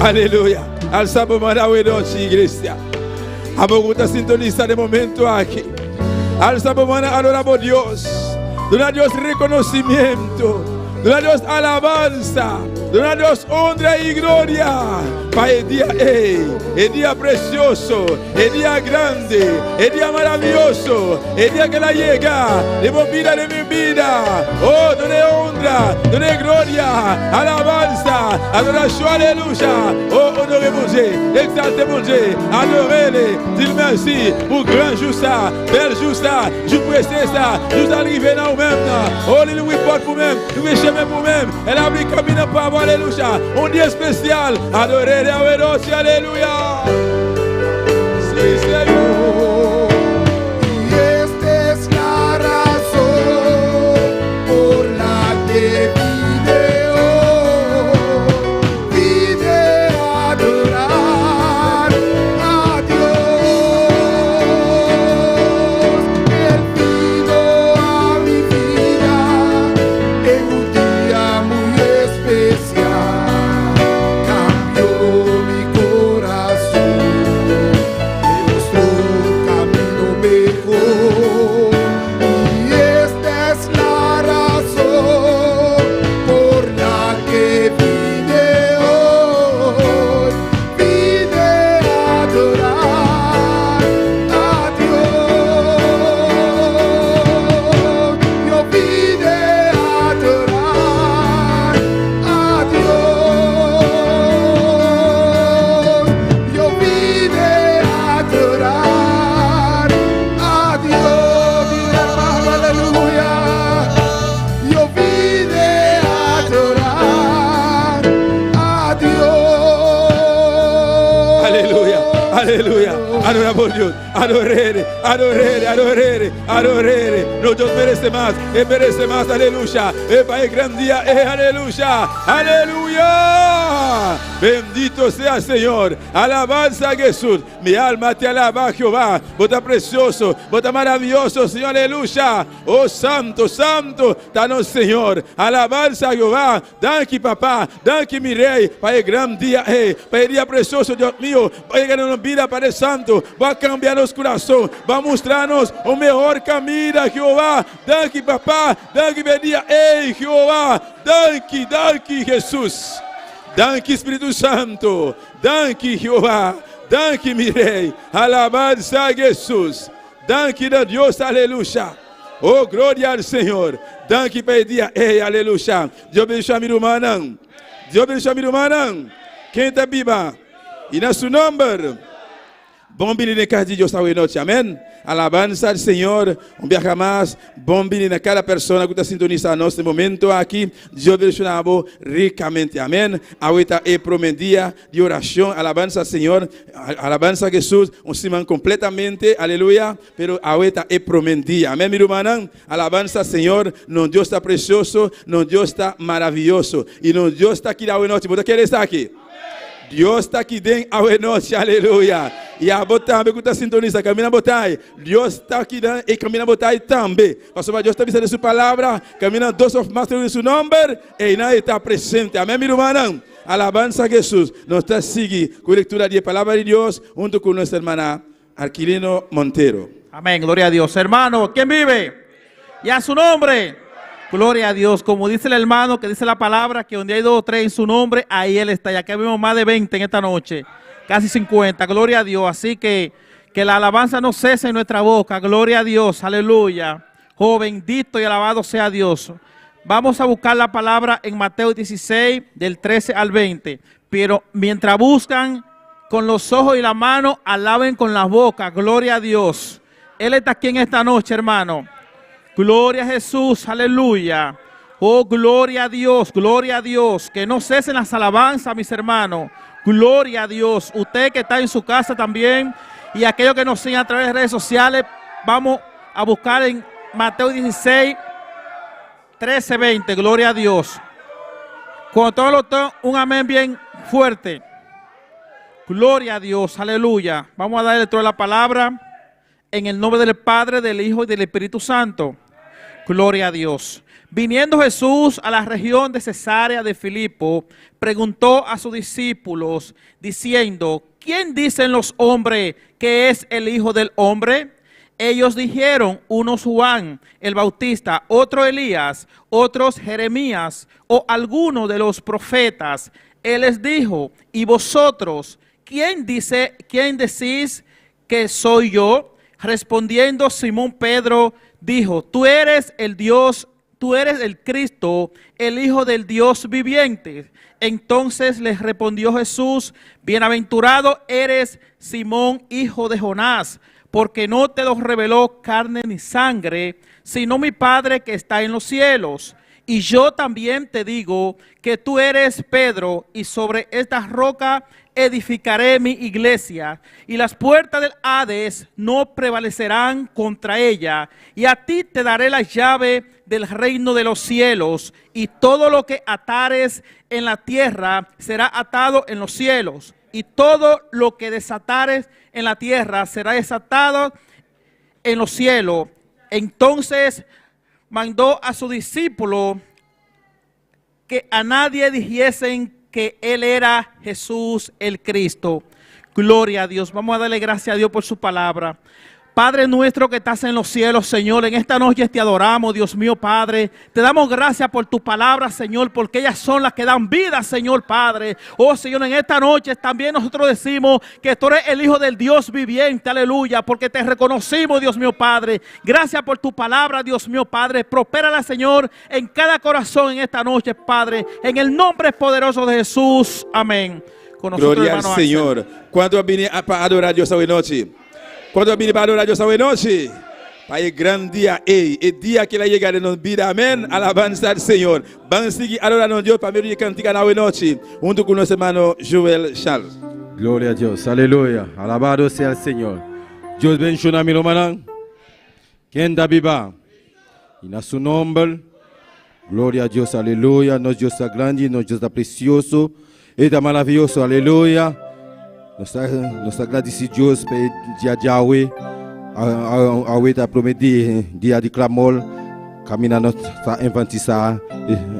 Aleluya. Alsa bo man awe nochi, iglesia. Abo ku ta sintonisa den momento aki. Alsa bo man adora bo Dios. Duna Dios reconocimiento. Duna Dios alabansa. Duna Dios honra y gloria. Pa e dia ei, e dia precioso, e dia grande, e dia maravilloso, e dia que la yega den bo bida, den mi bida. Oh, duna honra, duna gloria, alabansa, adoracion, aleluya. Oh, honore Bondye, exalte Bondye, adore li, di l mèsi pou gran jou sa, bèl jou sa, jou presye sa, jou sa l rive nan ou menm nan. Oh, li louvri pòt pou menm, louvri chemen pou menm, el abri kamin nan pa w, aleluya. Un dia espesial, adore li awe nochi, aleluya. Si, Señor. Y esta es la razón por la que vine hoy. Vine a adorar a Dios. Él vino a mi vida en un día muy especial. Cambió mi corazón, me mostró un camino mejor. Y esta es la razón por la que vine hoy. Vine a adorar a Dios. Yo vine a adorar a Dios. Yo vine a adorar a Dios. Dile, hermano, aleluya. Yo vine a adorar a Dios. Aleluya, aleluya. Adora por Dios. Adorere, adorere, adorere, adorere. No, Dios merece más. Él merece más. Aleluya. El país gran día. Aleluya. Aleluya. Bendito sea el Señor. Alabanza a Jesús. Mi alma te alaba, Jehová. Bo ta precioso. Bo ta maravilloso, Señor. Aleluya. Oh, santo, santo. Ta nos Señor. Alabanza a Jehová. Danki, Papa. Danki, mi Rey. Pa e gran dia, pa e dia precioso, Dios mío. Pa yega na nos bida, Padre Santo. Bo a cambia nos curason. Bo a mustra nos e mihor caminda, Jehová. Danki, Papa. Danki, pa e dia. Ey, Jehová. Danki, danki, Jesus. Danki, Spirito Santo. Danki, Jehová. Danki, mi Rey. Alabanza a Jesus. Danki na Dios, aleluya. Oh, gloria al Señor. Danki pa e dia. Ey, aleluya. Dios bendiciona mi rumannan. Dios bendiciona mi rumannan. Ken ta biba? Y na su nomber. Bon bini na cas di Dios awe nochi. Amén. Alabanza al Señor. Un biaha mas. Bon bini na cada persona cu ta sintonisa nos na e momento aki. Dios bendiciona bo ricamente. Amén. Awe ta e prome dia di oracion. Alabanza al Señor. Alabanza a Jesus. Un siman completamente. Aleluya. Pero awe ta e prome dia. Amén, mi rumannan. Alabanza, Señor. Nos Dios ta precioso. Nos Dios ta maravilloso. Y nos Dios ta aki awe nochi. Bo ta kere esaki? Dios ta aki den awe nochi. Aleluya. Y abo tambe cu ta sintonisa. Caminda bo ta ey. Dios ta aki den y caminda bo ta ey tambe. Pasobra Dios ta bisa den su palabra. Caminda dos of mas den su nomber. Eynan e ta presente. Amén, mi rumannan. Alabanza, Jesus. Nos ta sigui cu lectura di e palabra di Dios hunto cu nos hermana Arquilino Montero. Amén, gloria a Dios. Hermano, ¿quién vive? Y a su nombre. Gloria a Dios. Como dice el hermano que dice la palabra, que donde hay dos o tres en su nombre, ahí él está. Ya que vimos más de 20 en esta noche, casi 50. Gloria a Dios. Así que la alabanza no cese en nuestra boca. Gloria a Dios. Aleluya. Oh, bendito y alabado sea Dios. Vamos a buscar la palabra en Mateo 16, del 13 al 20. Pero mientras buscan con los ojos y la mano, alaben con la boca. Gloria a Dios. Él está aquí en esta noche, hermano. Gloria a Jesús, aleluya. Oh, gloria a Dios, gloria a Dios. Que no cesen las alabanzas, mis hermanos. Gloria a Dios. Usted que está en su casa también y aquellos que nos siguen a través de redes sociales, vamos a buscar en Mateo 16, 13, 20. Gloria a Dios. Cuando todos los un amén bien fuerte. Gloria a Dios, aleluya. Vamos a darle toda la palabra en el nombre del Padre, del Hijo y del Espíritu Santo. Gloria a Dios. Viniendo Jesús a la región de Cesarea de Filipo, preguntó a sus discípulos, diciendo, ¿quién dicen los hombres que es el Hijo del Hombre? Ellos dijeron, unos Juan el Bautista, otro Elías, otros Jeremías o alguno de los profetas. Él les dijo, ¿y vosotros quién dice, quién decís que soy yo? Respondiendo Simón Pedro dijo, tú eres el Dios, tú eres el Cristo, el Hijo del Dios viviente. Entonces les respondió Jesús, bienaventurado eres Simón, hijo de Jonás, porque no te lo reveló carne ni sangre, sino mi Padre que está en los cielos. Y yo también te digo que tú eres Pedro, y sobre esta roca edificaré mi iglesia, y las puertas del Hades no prevalecerán contra ella. Y a ti te daré la llave del reino de los cielos, y todo lo que atares en la tierra será atado en los cielos, y todo lo que desatares en la tierra será desatado en los cielos. Entonces mandó a su discípulo que a nadie dijesen que él era Jesús el Cristo. Gloria a Dios. Vamos a darle gracias a Dios por su palabra. Padre nuestro que estás en los cielos, Señor, en esta noche te adoramos, Dios mío, Padre. Te damos gracias por tu palabra, Señor, porque ellas son las que dan vida, Señor, Padre. Oh, Señor, en esta noche también nosotros decimos que tú eres el Hijo del Dios viviente, aleluya, porque te reconocimos, Dios mío, Padre. Gracias por tu palabra, Dios mío, Padre. Prospérala, Señor, en cada corazón en esta noche, Padre. En el nombre poderoso de Jesús. Amén. Con nosotros, Gloria al Señor. ¿Cuánto viene para adorar a Dios hoy noche? ¿Cuánto viene para adorar a Dios hoy noche? Para el gran día, ey, el día que la llega de nos vida, amén. Alabanza al Señor. Van a seguir adorando a Dios para ver cantica hoy noche, junto con nuestro hermano Joel Charles. Gloria a Dios, aleluya. Alabado sea el Señor. Dios bendiga a mi hermano. Quien da viva. Y a su nombre. Gloria a Dios, aleluya. Nos Dios está grande, nos Dios está precioso. Está maravilloso, aleluya. Nos agradece Dios por el día de hoy. Hoy está prometido día de clamor. Camina nos está enfatizar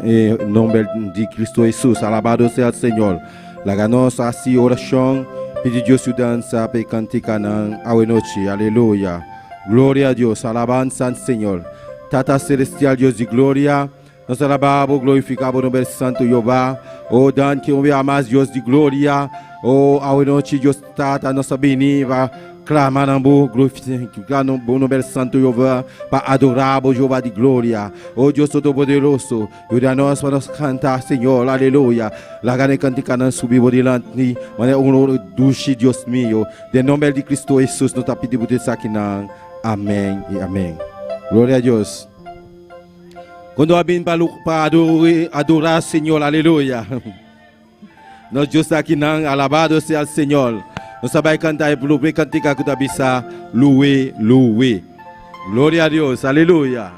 en nombre de Cristo Jesús. Alabado sea el Señor. La ganosa así oración. Pide Dios su danza, pe cantica hoy noche. Aleluya. Gloria a Dios. Alabanza al Señor. Tata celestial, Dios de gloria. Nos alabamos, glorificamos o nombre santo Jehová. Oh, dan que um mais Dios de gloria. Oh, a noite Dios Tata, nossa beni, clamar glorificar no nome santo Jehová, para adorar o Jehová de glória. Oh Dios Todo-Poderoso, ajuda nós para nos cantar, Senhor, aleluia. Larga cantica não subir por delante, mas é um duche, Dios mío. De nome de Cristo Jesus, nos está pedindo por aqui não. Amém e amém. Glória a Deus. Quando vem para adorar, adorar, Senhor, aleluia. Nós Deus está aqui não, alabado seja o Senhor. Nós sabemos cantar e pelo cantica que tá loué, loué. Glória a Deus, aleluia.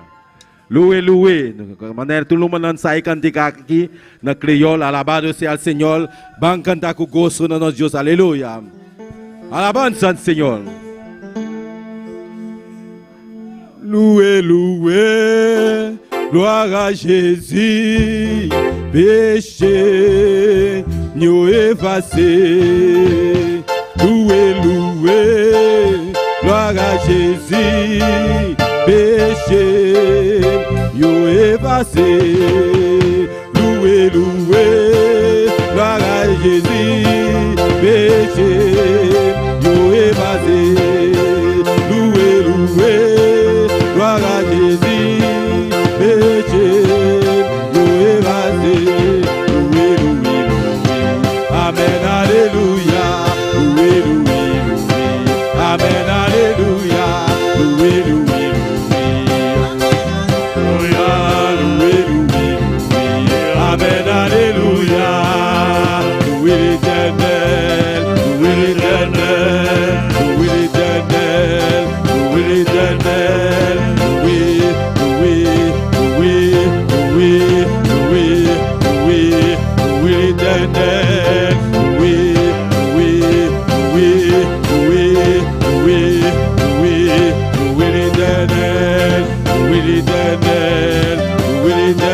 Loué, loué. Maneira tu não sai cantica aqui na crioula, alabado seja o Senhor. Vamos cantar com gozo no nosso Deus, aleluia. Alabança ao Senhor. Loué, loué, gloire à Jésus, péché nous effacé. Loué, loué, gloire à Jésus, péché nous effacé. Loué, loué, gloire à Jésus, péché nous effacé. Loué, loué, gloire à Jésus, péché nous effacé. Loué, loué, loué, amen, alléluia. Loué, loué, loué, amen, alléluia. Loué, loué, loué, loué, loué, loué, amen, alléluia. Loué l'Éternel, loué l'Éternel.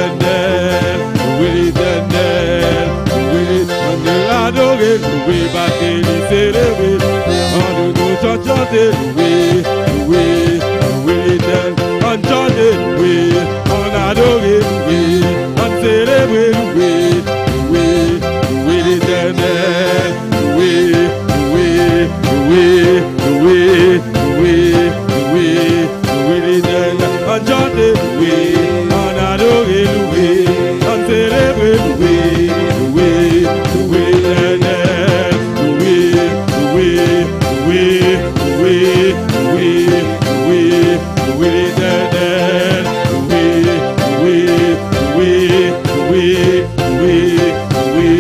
l'Éternel, louez l'Éternel, louez l'Éternel, adorer, louer, battre, célébrer, en nous chanter, louer, louer, louer l'Éternel, en chanter, louer, en adorer, louer, en célébrer, louer, louer, louer l'Éternel, louer, louer, louer, louer, louer, louer, louer l'Éternel, en chanter, louer, en adorer, louer, en célébrer, louer, louer, louer l'Éternel, louer, louer, louer, louer, louer, louer, louer l'Éternel, louer, louer, louer, louer, louer, louer,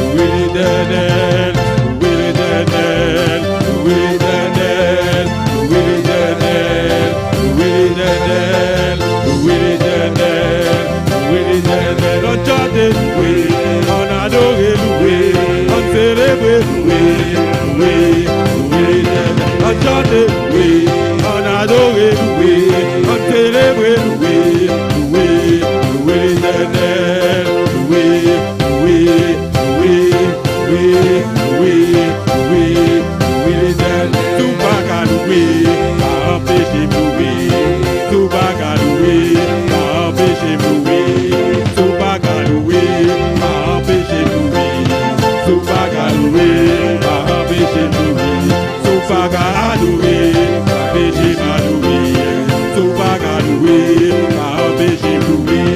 louer l'Éternel, louer l'Éternel, louer l'Éternel, louer l'Éternel, louer l'Éternel, louer l'Éternel, louer l'Éternel, on chante, louer, on adore, louer, on célèbre, louer, louer, louer l'Éternel, on chante, louer, on adore, louer, on célèbre, louer, louer, louer l'Éternel, louer, louer, louer, louer, louer, louer, louer l'Éternel, tout pa ka louer, pa anpeche louer, tout pa ka louer, pa anpeche louer, tout pa ka louer, pa anpeche louer, tout pa ka louer, pa anpeche louer, tout pa ka adorer, pa anpeche adorer, tout pa ka louer, pa anpeche louer,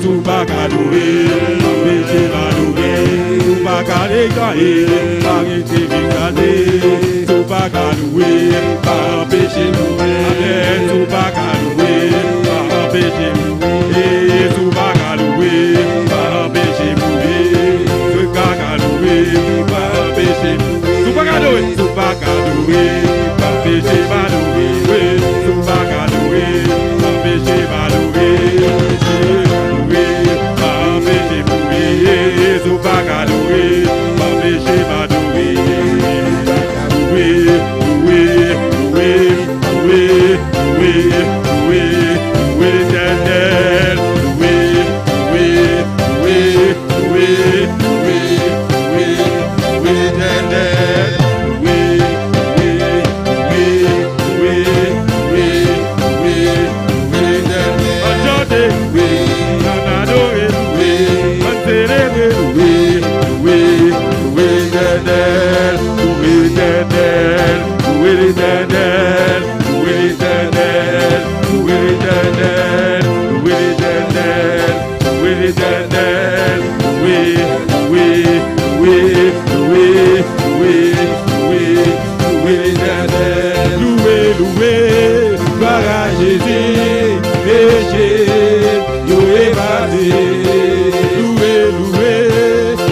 tout pa ka louer, pa anpeche adorer, tout pa ka déclarer, pa rete exalté, tout pa ka louer, pa anpeche louer, amen, tout pa ka louer, pa anpeche louer, tout pa ka louer, pa anpeche louer, tout pa ka louer, pa anpeche louer, tout pa ka louer, tout pa ka louer, pa anpeche adorer, tout pa ka louer, pa anpeche adorer, louer, pa anpeche louer, tout pa ka louer, pa anpeche adorer, louer, louer, louer, louer, louer, louer, louer l'Éternel, louer, louer, louer, louer, louer, louer, louer l'Éternel, louer, louer, louer, louer, louer, louer, louer l'Éternel. On chante, louer, on adore, louer, on célèbre, louer, louer, louer l'Éternel, louer l'Éternel, louer l'Éternel, louer l'Éternel, louer l'Éternel, louer l'Éternel, louer l'Éternel, louer, louer, louer, louer, louer, louer, louer l'Éternel, louer, louer, gloire à Jésus, péché, yo évadé, louer, louer,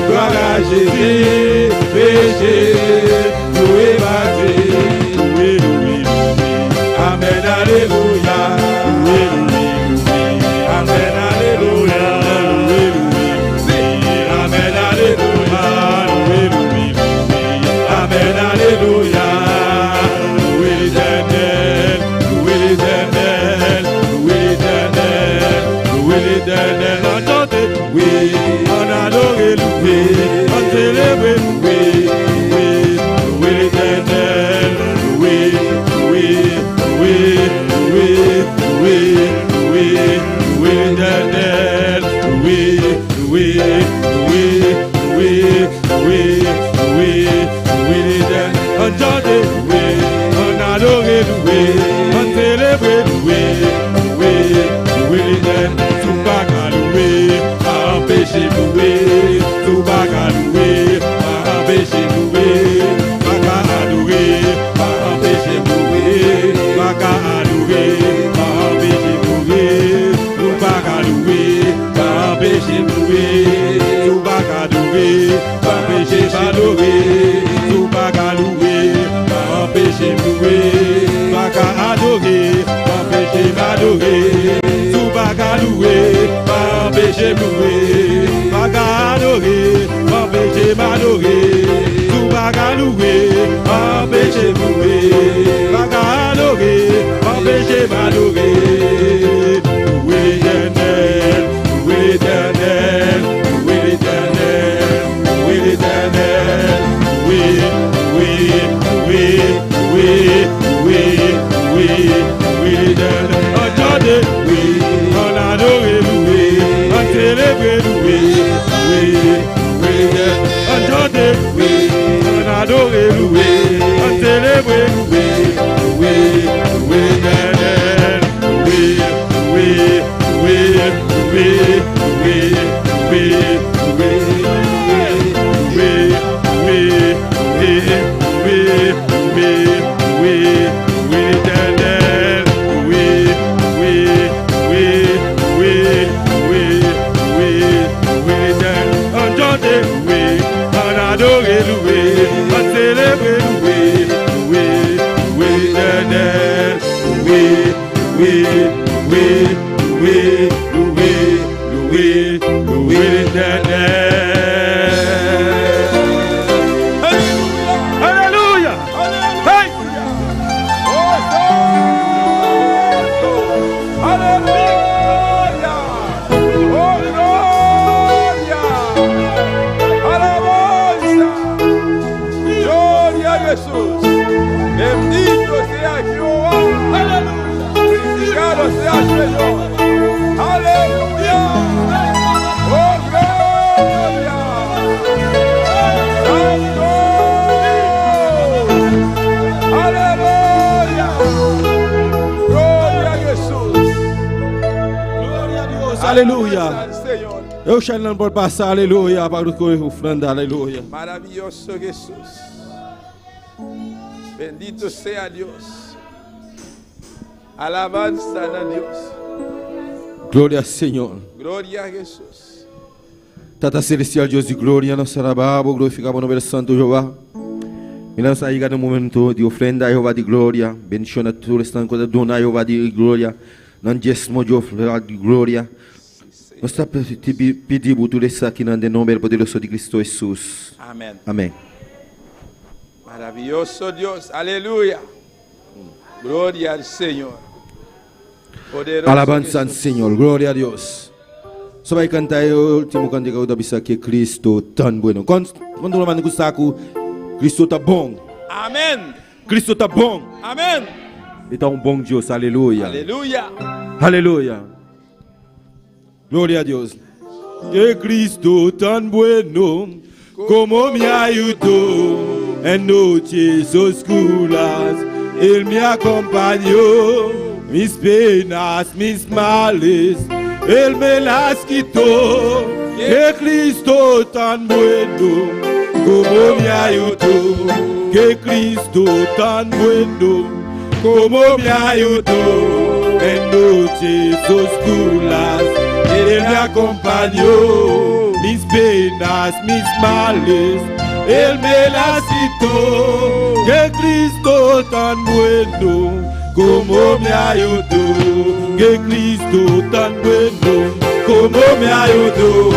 gloire à Jésus, péché, yo évadé, louer, louer, louer, amen, alléluia, louer, louer, louer, amen, alléluia, louer, louer, louer, amen, alléluia, louer, louer, louer, amen, alléluia, louer l'Éternel, louer l'Éternel, louer l'Éternel, louer l'Éternel, on chante, oui, on adore, louer, on célèbre, louer, louer, louer l'Éternel, louer, louer, louer, louer, louer, louer, louer l'Éternel, louer, louer, louer, louer, louer, louer, louer l'Éternel, on chante, louer, on adore, louer, on célèbre, louer, louer, louer l'Éternel, tout pa ka louer, pa anpeche louer, tout pa ka louer, pa anpeche louer, pa ka adorer, pa anpeche louer, pa ka adorer, pa anpeche louer, tout pa ka louer, pa anpeche louer. célébrer, louer, louer, louer. On chante, louer, on adore, louer, on célèbre, louer, louer, louer l'éternel. Louer, louer, louer, louer, louer, louer, louer, louer, louer, louer, louer, louer, louer, louer l'éternel. Louer, louer, louer, louer, louer, louer, louer l'éternel. On chante, louer, on adore, louer, on célèbre, louer, louer, louer l'éternel. Louer, louer, louer, louer, louer, louer, louer l'éternel. Aleluya. Hey! Oh, santo. Aleluya. Oh, gloria. Alabanza. Gloria a Jesús. Bendito sea Jehová. Aleluya. Glorificado sea el Señor. Aleluya. Oh, gloria. Santo. Aleluya. Gloria a Jesús. Gloria a Dios, aleluya. Alabanza al Señor. Eu não por passar, aleluia, para o ofrenda, aleluia. Maravilloso Jesús. Bendito sea Dios. Alabanza a Dios. Glória ao Senhor. Gloria a Jesús. Tata Celestial, Deus de glória, nosso alabado, glorificamos o nome do Santo Jeová. E nós aí no momento de ofrenda, Jeová de glória, bendição a todos estão com a dona Jeová de glória, não dízimo de ofrenda de glória. Nós estamos pedindo tudo isso aqui no nome poderoso de Cristo Jesus. Amén. Amém. Maravilloso Dios. Aleluya. Gloria al Señor. Poderoso Alabanza al Jesús. Senhor, glória a Deus. Só vai cantar o último cântico da bisa que Cristo tão bueno. Quando quando o mano saco, Cristo tá bom. Amén. Cristo tá bom. Amén. Então um bom Deus, aleluia. Aleluya. Aleluia. Glória a Deus. Que Cristo tan bueno como me ayudó en noches oscuras. Él me acompañó, mis penas, mis males, Él me las quitó. Que Cristo tan bueno como me ayudó. Que Cristo tan bueno como me ayudó en noches oscuras. Él me acompañó, mis penas, mis males, Él me las quitó. Que Cristo tan bueno como me ayudó. Que Cristo tan bueno como me ayudó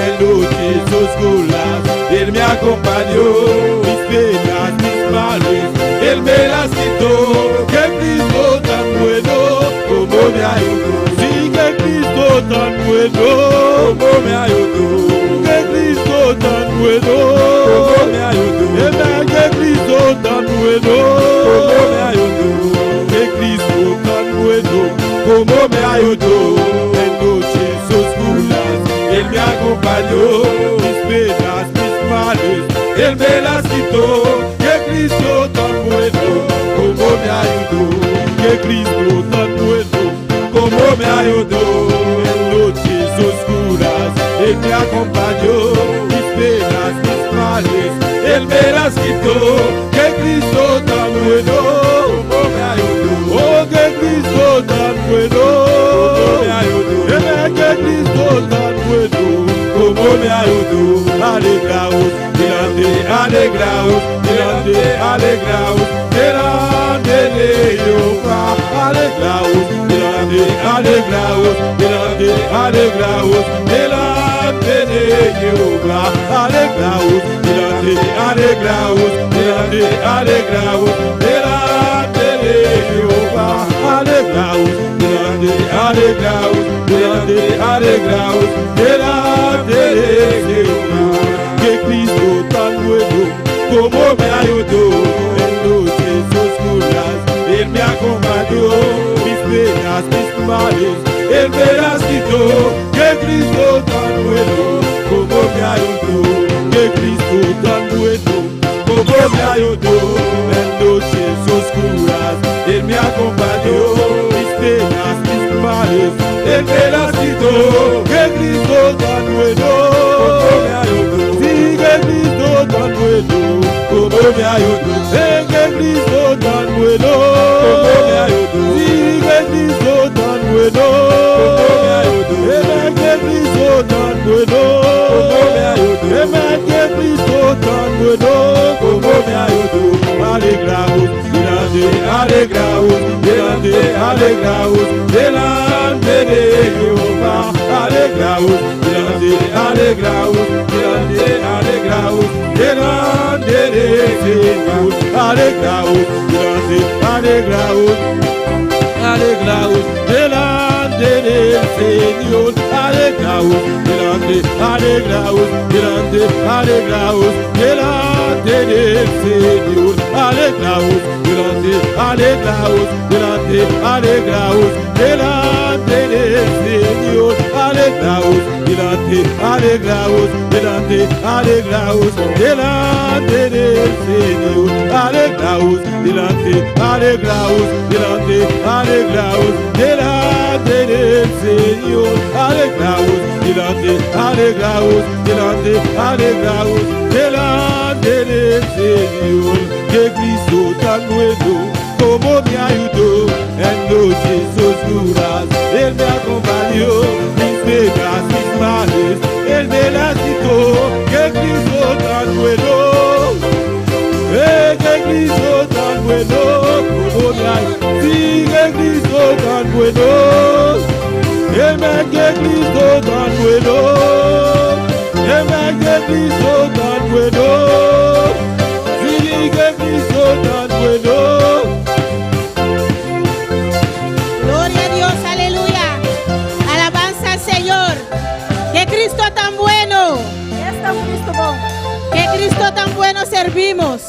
en noches oscuras. Él me acompañó, mis penas, mis males, Él me las quitó. Que Cristo tan bueno como me ayudó. Sí, que Cristo tan bueno como me ayudó. Que Cristo tan bueno como me ayudó. Que Cristo tan bueno como me ayudó. Que Cristo tan bueno como me ayudó. En noches oscuras Él me acompañó. Mis penas, mis males, Él me las quitó. Que Cristo tan bueno como me ayudó. Que Cristo tan bueno como me ayudó. En noches oscuras Él me acompañó. Mis penas, mis males, Él me las quitó. Que Cristo tan bueno como me ayudó. Oh, que Cristo tan bueno como me ayudó. Que Cristo tan bueno como me ayudó. Alegraos, delante, alegraos, delante, alegraos, delante de Jehová. Alegraos, delante, alegraos, delante, alegraos, delante de Jehová. Alegraos, delante, alegraos, delante, alegraos, delante de Jehová. Alegraos, delante, alegraos, delante, alegraos, delante de Jehová. Que Cristo tan bueno como me ayudó en noches oscuras, Él me acompañó, mis penas, mis males, Él me las quitó. Que Cristo tan ayudó en noches oscuras. Él me acompañó, mis penas, mis males, Él me las quitó. Que Cristo tan bueno, como me ayudó. Sí, que Cristo tan bueno, como me ayudó. Que Cristo tan bueno, como me ayudó. Sí, que Cristo tan bueno, como me ayudó. Que Cristo tan bueno, como me ayudó. Que Cristo tan bueno, como me ayudó. Alegraos, delante, alegraos, delante, alegraos, delante de Jehová. Alegraos, delante, alegraos, delante, alegraos, delante de Jehová. Alegraos, delante, alegraos, alegraos, delante del Señor. Alegraos, delante, alegraos, delante, alegraos, delante del Señor. Alegraos, delante, alegraos, delante, alegraos, delante del Señor. Alegraos, delante, alegraos, delante, alegraos, delante del Señor. Alegraos, delante, alegraos, delante, alegraos, delante del Señor. Alegraos, delante, alegraos, delante, alegraos, delante del Señor. Que Cristo tan bueno como me ayudó en noches oscuras. Él me acompañó, mis penas, mis males, Él me las quitó. Que Cristo tan bueno, que Cristo tan bueno, como me ayudó. Sí, que Cristo tan bueno, que Cristo tan bueno, que Cristo tan bueno, sí, que Cristo tan bueno. Gloria a Dios, aleluya. Alabanza al Señor. Que Cristo tan bueno. Esta un Cristo bom. Que Cristo tan bueno servimos.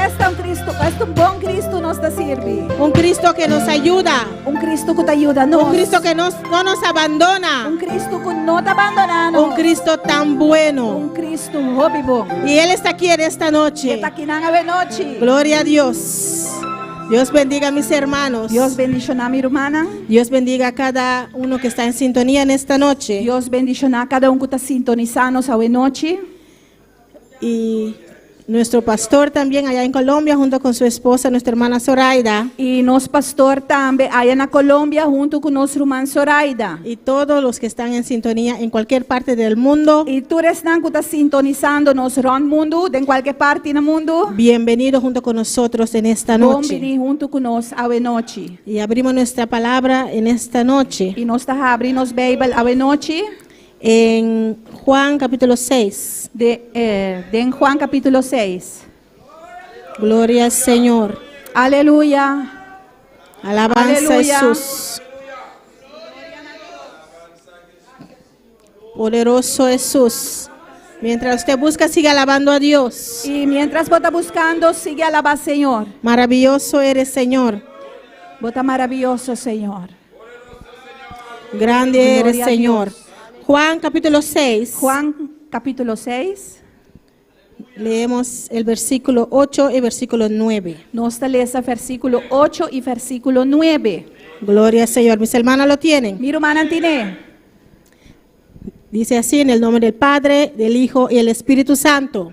Esta un Cristo, esta un bom Cristo nos ta sirbi. Un Cristo que nos ayuda. Un Cristo cu ta yuda nos. Un Cristo que no nos abandona. Un Cristo cu no ta bandona nos. Un Cristo tan bueno. Un Cristo hopi bon. Y Él está aquí en esta noche. E ta aki awe nochi. Gloria a Dios. Dios bendiga a mis hermanos. Dios bendiciona mi rumannan. Dios bendiga a cada uno que está en sintonía en esta noche. Dios bendiciona cada un cu ta sintonisando awe nochi. Y nuestro pastor también allá en Colombia junto con su esposa, nuestra hermana Zoraida. Y nos pastor tambe aya na Colombia hunto cu nos ruman Zoraida. Y todos los que están en sintonía en cualquier parte del mundo. Y tur esnan cu ta sintonisando nos rond mundo, den cualke parti di mundo. Bienvenido junto con nosotros en esta noche. Bon bini hunto cu nos awe nochi. Y abrimos nuestra palabra en esta noche. Y nos ta habri nos Bijbel awe nochi. En Juan capítulo 6. Den Juan capítulo 6. Gloria al Señor. Aleluya. Alabanza a Aleluya. Jesús. Poderoso Jesús. Mientras usted busca, sigue alabando a Dios. Y mientras bo ta buscando, sigui alaba Señor. Maravilloso eres, Señor. Bo ta maraviyoso, Señor. Grande eres, Gloria a Señor. Dios. Juan capítulo 6. Juan capítulo 6. Leemos el versículo 8 y versículo 9. Nos ta lesa versiculo 8 y versiculo 9. Gloria al Señor. Mis hermanos lo tienen. Mi rumannan tin'e. Dice así en el nombre del Padre, del Hijo y del Espíritu Santo.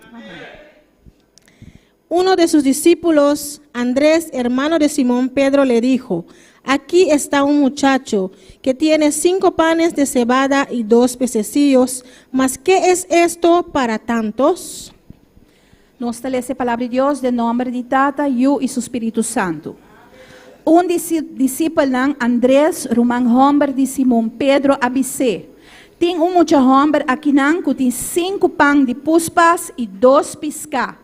Uno de sus discípulos, Andrés, hermano de Simón Pedro, le dijo: Aquí está un muchacho que tiene 5 panes de cebada y 2 pececillos, mas ¿qué es esto para tantos? Nos ta lesa palabra di Dios den nomber di Tata, Yiu y su Spirito Santo. Un discipel, Andrés, ruman homber di Simon Pedro, a bis'e: Tin un mucha homber akinan cu tin 5 pan di puspas y 2 pisca.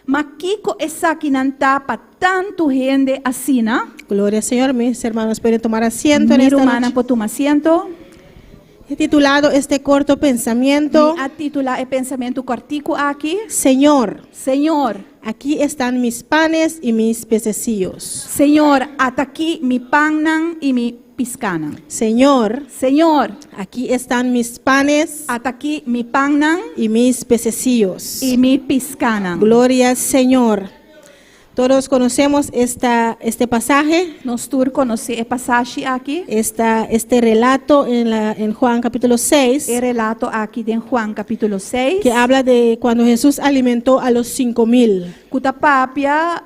Ma kico esakinan ta pa tanto hende asina? Gloria al Señor, mis hermanos pueden tomar asiento en Mi esta rumannan noche. por tuma asiento. He titulado este corto pensamiento. Mi a titula e pensamento cortico aki. Señor, Señor, aquí están mis panes y mis pececillos. Señor, ata aki mi pannan y mi piscanan. Señor, Señor, aquí están mis panes ata aki mi pannan y mis pececillos. y mi piscanan. Gloria al Señor. Todos conocemos este pasaje, Nos tur konosé e pasashi aki. este relato en Juan capítulo 6, E relato aki den Juan kapítulo 6. Que habla de cuando Jesús alimentó a los 5000. Ku ta papia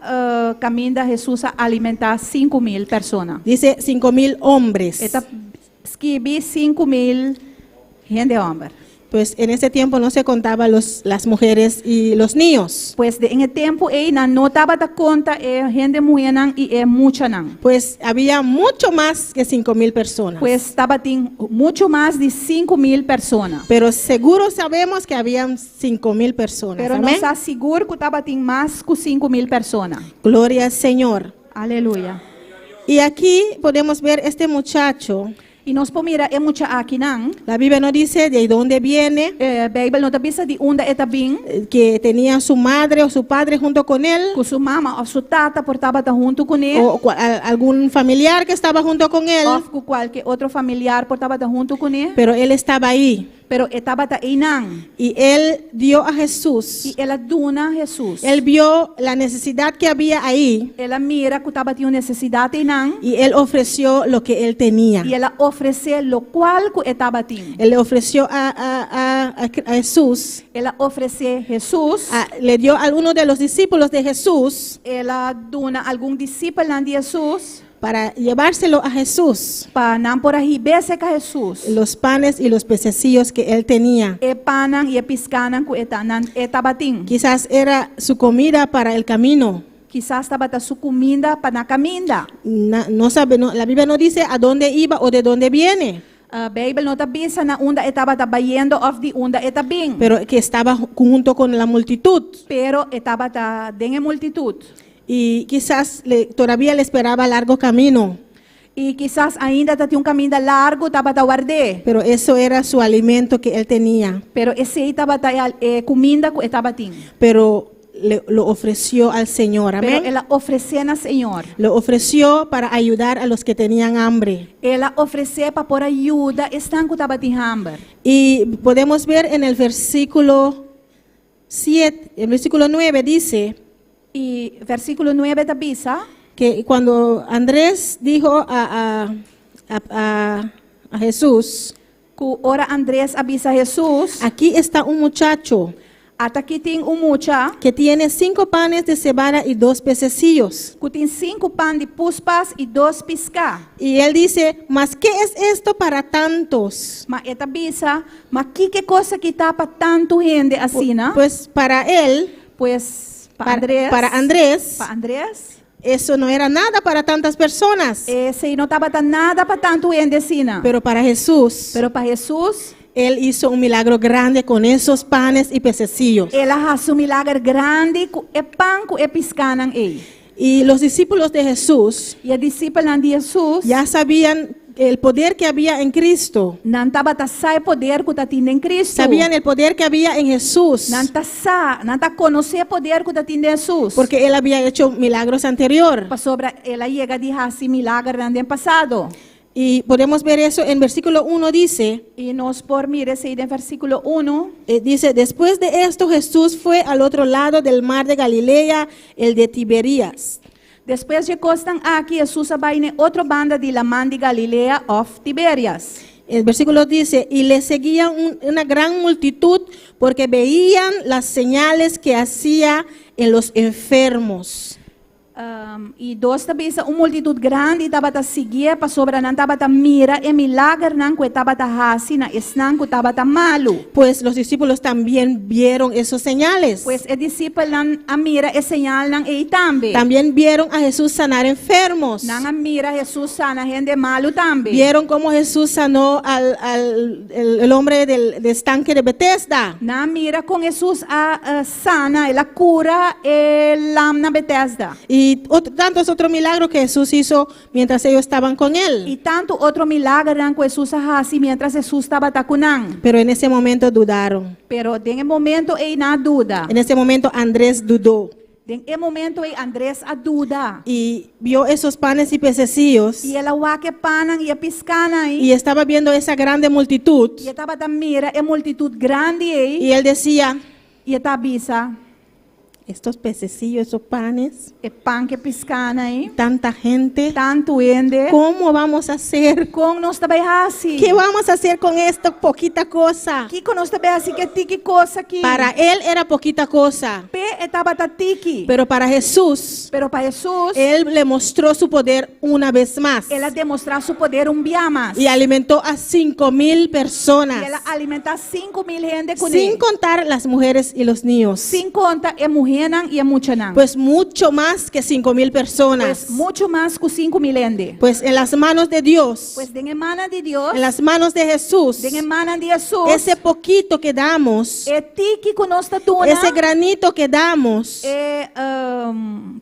kaminda Hesus a alimentá 5000 persona. Dice 5000 hombres. E ta skibi 5000 hende hòmber. Pues en ese tiempo no se contaba las mujeres y los niños. Pues den e tempu ei nan no tabata konta e hende muhénan i e muchanan. Pues había mucho más que 5000 personas. Pues tabatin muchu mas di 5000 persona. Pero seguro sabemos que habían 5000 personas. Pero Amén. nos sa sigur ku tabatin mas ku 5000 persona. Gloria al Señor. Aleluya. Y aquí podemos ver este muchacho. I nos por mira e mucha akinan. La Biblia no dice de dónde viene, Beibel no ta bisa di unda e ta bin. Que tenía su madre o su padre junto con él, Ku su mama òf su tata por tabata huntu kuné. O algún familiar que estaba junto con él, Òf ku kualke otro familiar por tabata huntu kuné. Pero él estaba ahí. Pero e tabata einan. Y él dio a Jesús. I el a duna Hesus. Él vio la necesidad que había ahí El a mira ku tabatin un nesesidat einan. Y él ofreció lo que él tenía. I el a ofresé lokual ku e tabatin. Él le ofreció a Jesús, El a ofresé Hesus. Le dio a uno de los discípulos de Jesús El a duna algun disipel di Hesus. Para llevárselo a Jesús, Pa nan por a hib'é serka Hesus. Los panes y los pececillos que él tenía. E pannan i e piskánan ku e ta, nan, e tabatin. Quizás era su comida para el camino. Kisas tabata su kuminda pa na kaminda. No sabe, no, la Biblia no dice a dónde iba o de dónde viene, Beibel no ta bisa na unda e tabata bayendo òf di unda e ta bin. Pero que estaba junto con la multitud. Pero e tabata den e multitut. Y quizás todavía le esperaba largo camino, I kisas ainda tabatin un kaminda largu tabata ward'é. Pero eso era su alimento que él tenía. Pero esei tabata e kuminda ku e tabatin. Pero lo ofreció al Señor. Pero Amén. el a ofresé na Señor. Lo ofreció para ayudar a los que tenían hambre. El a ofresé pa por a yuda esnan ku tabatin hamber. Y podemos ver en el versículo 7, el versículo 9 dice I versíkulo 9 ta bisa que cuando Andrés dijo a Jesús, ku ora Andrés a bisa Hesus, "Aquí está un muchacho ata aki tin un mucha que tiene cinco panes de cebada y dos pececillos." Ku tin sinku pan di puspas i dos piská. Y él dice: "¿Mas qué es esto para tantos?" Ma e ta bisa, ma kiko e kos aki ta pa tantu hende asina? Pues para él, Pues pa Andrés, para Andrés, pa Andrés, eso no era nada para tantas personas. Esei no tabata nada pa tantu hende asina. Pero para Jesús, Pero pa Hesus, él hizo un milagro grande con esos panes y pececillos. El a hasi un milager grandi ku e pan ku e piskánan ei. Y los discípulos de Jesús I e disipelnan di Hesus, ya sabían el poder que había en Cristo. Nan tabata sa e poder ku tatin den Kristu. Sabían el poder que había en Jesús. Nan ta sa, nan ta konosé e poder ku tatin den Hesus. Porque él había hecho milagros anterior. Pasobra el a yega di hasi milager den pasado. Y podemos ver eso en versículo 1 dice, I nos por mira esei den versíkulo 1. Dice: "Después de esto Jesús fue al otro lado del mar de Galilea, el de Tiberías." Despues di e kosnan aki, Hesus a bai na otro banda di laman di Galilea òf Tiberias. El versículo dice: "Y le seguía una gran multitud porque veían las señales que hacía en los enfermos." I 2 ta bisa, un multitut grandi tabata siguié pasobra nan tabata mira e milagernan ku e tabata hasi na esnan ku tabata malu. Pues los discípulos también vieron esos señales. Pues e disipelnan a mira e señalnan ei tambe. También vieron a Jesús sanar enfermos. Nan a mira Hesus sana hende malu tambe. Vieron cómo Jesús sanó al el hombre del estanque de Bethesda. Nan a mira kon Hesus a sana, el a kura e lam na Bethesda. Y tantos otros milagros que Jesús hizo mientras ellos estaban con él. I tantu otro milagernan ku Hesus a hasi mientras Hesus tabata ku nan. Pero en ese momento dudaron. Pero den e momento ei nan a duda. En ese momento Andrés dudó Den e momento ei Andrés a duda. Y vio esos panes y pececillos I el a wak e pannan i e piskánan ei. Y estaba viendo esa grande multitud. I e tabata mira e multitut grandi ei. Y él decía, I e ta bisa, Estos pececillos, esos panes, E pan ku piskánan ei. Tanta gente. Tantu hende. ¿Cómo vamos a hacer? Kon nos ta bai hasi? ¿Qué vamos a hacer con esta poquita cosa? Kiko nos ta bai hasi ku e tiki kos aki? Para él era poquita cosa, P'e e tabata tiki. Pero para Jesús, Pero pa Hesus, él le mostró su poder una vez más el a demostrá su poder un bia mas. Y alimentó a 5.000 personas, I el a alimentá 5 mil hende kuné. Sin contar las mujeres y los niños. Sin konta e muhénan i e muchanan. Pues mucho más que 5.000 personas. Pues muchu mas ku 5 mil hende. Pues en las manos de Dios, Pues den man di Dios, en las manos de Jesús, den man di Hesus, ese poquito que damos, e tiki ku nos ta duna, ese granito que damos, e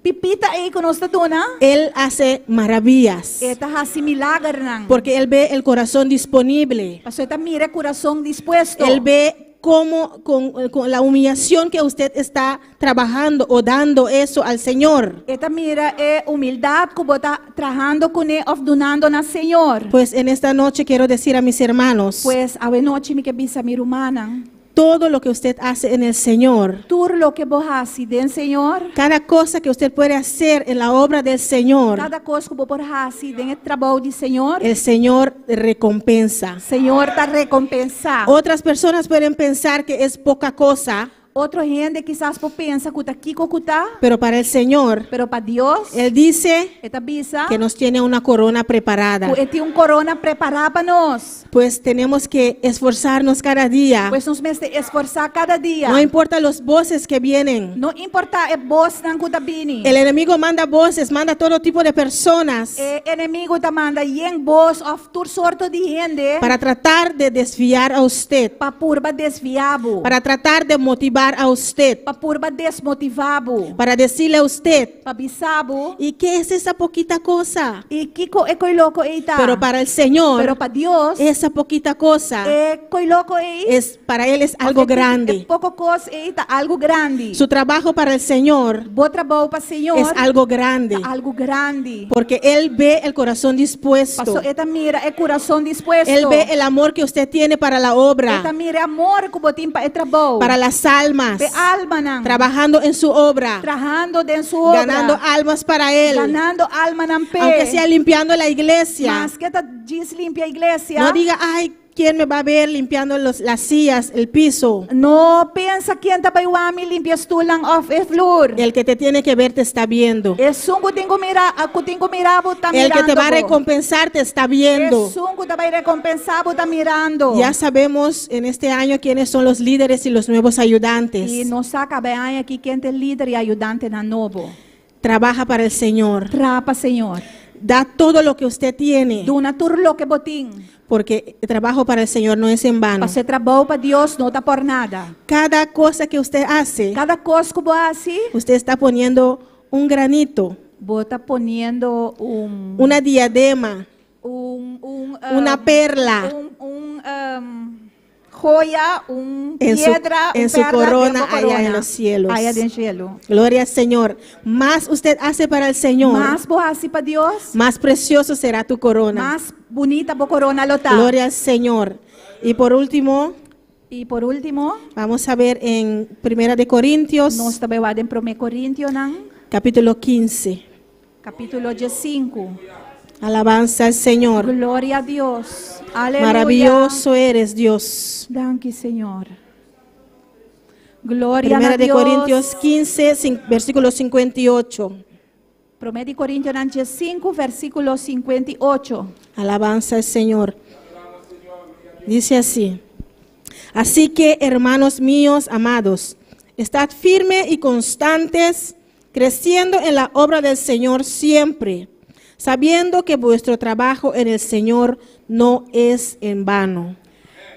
pipita ei ku nos ta duna, Él hace maravillas. E ta hasi milagernan. Porque Él ve el corazón disponible. Paso e ta mira kurason dispuesto. Él ve cómo con la humillación que usted está trabajando o dando eso al Señor. E ta mira e humildat ku bo ta trahando kuné òf dunando na Señor. Pues en esta noche quiero decir a mis hermanos, Pues awe nochi mi ke bisa mi rumannan. Todo lo que usted hace en el Señor, Tur loke bo hasi den Señor. Cada cosa que usted puede hacer en la obra del Señor, Kada kos ku bo por hasi den e trabou di Señor. El Señor recompensa. Señor ta rekompensá. Otras personas pueden pensar que es poca cosa, Otro hende kisas por pensa ku ta kiko ku ta, pero para el Señor, pero pa Dios, Él dice E ta bisa que nos tiene una corona preparada. ku E tin un korona prepará pa nos. Pues tenemos que esforzarnos cada día. Pues nos mester esforsá kada dia. No importa los voces que vienen. No importá e vosnan ku ta bini. El enemigo manda voces, manda todo tipo de personas E enemigu ta manda yen bos òf tur sorto di hende para tratar de desviar a usted, pa purba desviá bo. Para tratar de motivar a usted, Pa purba desmotivá bo. Para decirle a usted, Pa bisa bo. ¿Y qué es esa poquita cosa? I kiko e kos loko ei ta. Pero para el Señor, Pero pa Dios, esa poquita cosa e kos loko ei es para él es algo E grande. poko kos ei ta algu grandi. Su trabajo para el Señor Bo trabou pa Señor es algo grande, algu grandi. Porque él ve el corazón dispuesto. Paso e ta mira e kurason dispuesto. Él ve el amor que usted tiene para la obra, E ta mira amor ku bo tin pa e trabou. Para las almas, Pa almanan. Trabajando en su obra, Trahando den su obra. Ganando almas para él, Ganando almanan p'e. Aunque sea limpiando la iglesia. Maske ta djis limpia iglesia. No diga: "Ay, ¿quién me va a ver limpiando las sillas, el piso?". No pensa ken ta bai wak mi limpia stulnan òf e flur. El que te tiene que ver te está viendo. Esun ku tin ku mira, ku tin ku mira bo ta El que te mirando va a bo. Recompensar te está viendo. Esun ku ta bai rekompensá bo ta mirando. Ya sabemos en este año quiénes son los líderes y los nuevos ayudantes. I nos sa kaba e aña aki ken ta lider i ayudantenan nobo. Trabaja para el Señor. Traha pa Señor. Da todo lo que usted tiene. Duna tur loke bo tin. Porque el trabajo para el Señor no es en vano. Paso trabou pa Dios no ta por nada. Cada cosa que usted hace, Kada kos ku bo hasi, usted está poniendo un granito, bo ta poniendo un una diadema, un una perla un joya, un piedra, en un su perla corona den bo allá en los cielos. Aya den shelu. Gloria al Señor. Más usted hace para el Señor, Mas bo hasi pa Dios, más precioso será tu corona. Mas bunita bo korona lo ta. Gloria al Señor. Y por último, I por último, vamos a ver en Primera de Corintios, nos ta bai wak den 1 Korintionan, capítulo 15. Kapítulo 15. Alabanza al Señor. Gloria na Dios. Aleluya. Maravilloso eres, Dios. Danki, Señor. Gloria Primera a de Dios. Corintios 15, versículo 58. 1 di Korintionan 5, versíkulo 58. Alabanza al Señor. Dice así: "Así que, hermanos míos amados, estad firmes y constantes, creciendo en la obra del Señor siempre, sabiendo que vuestro trabajo en el Señor no es en vano".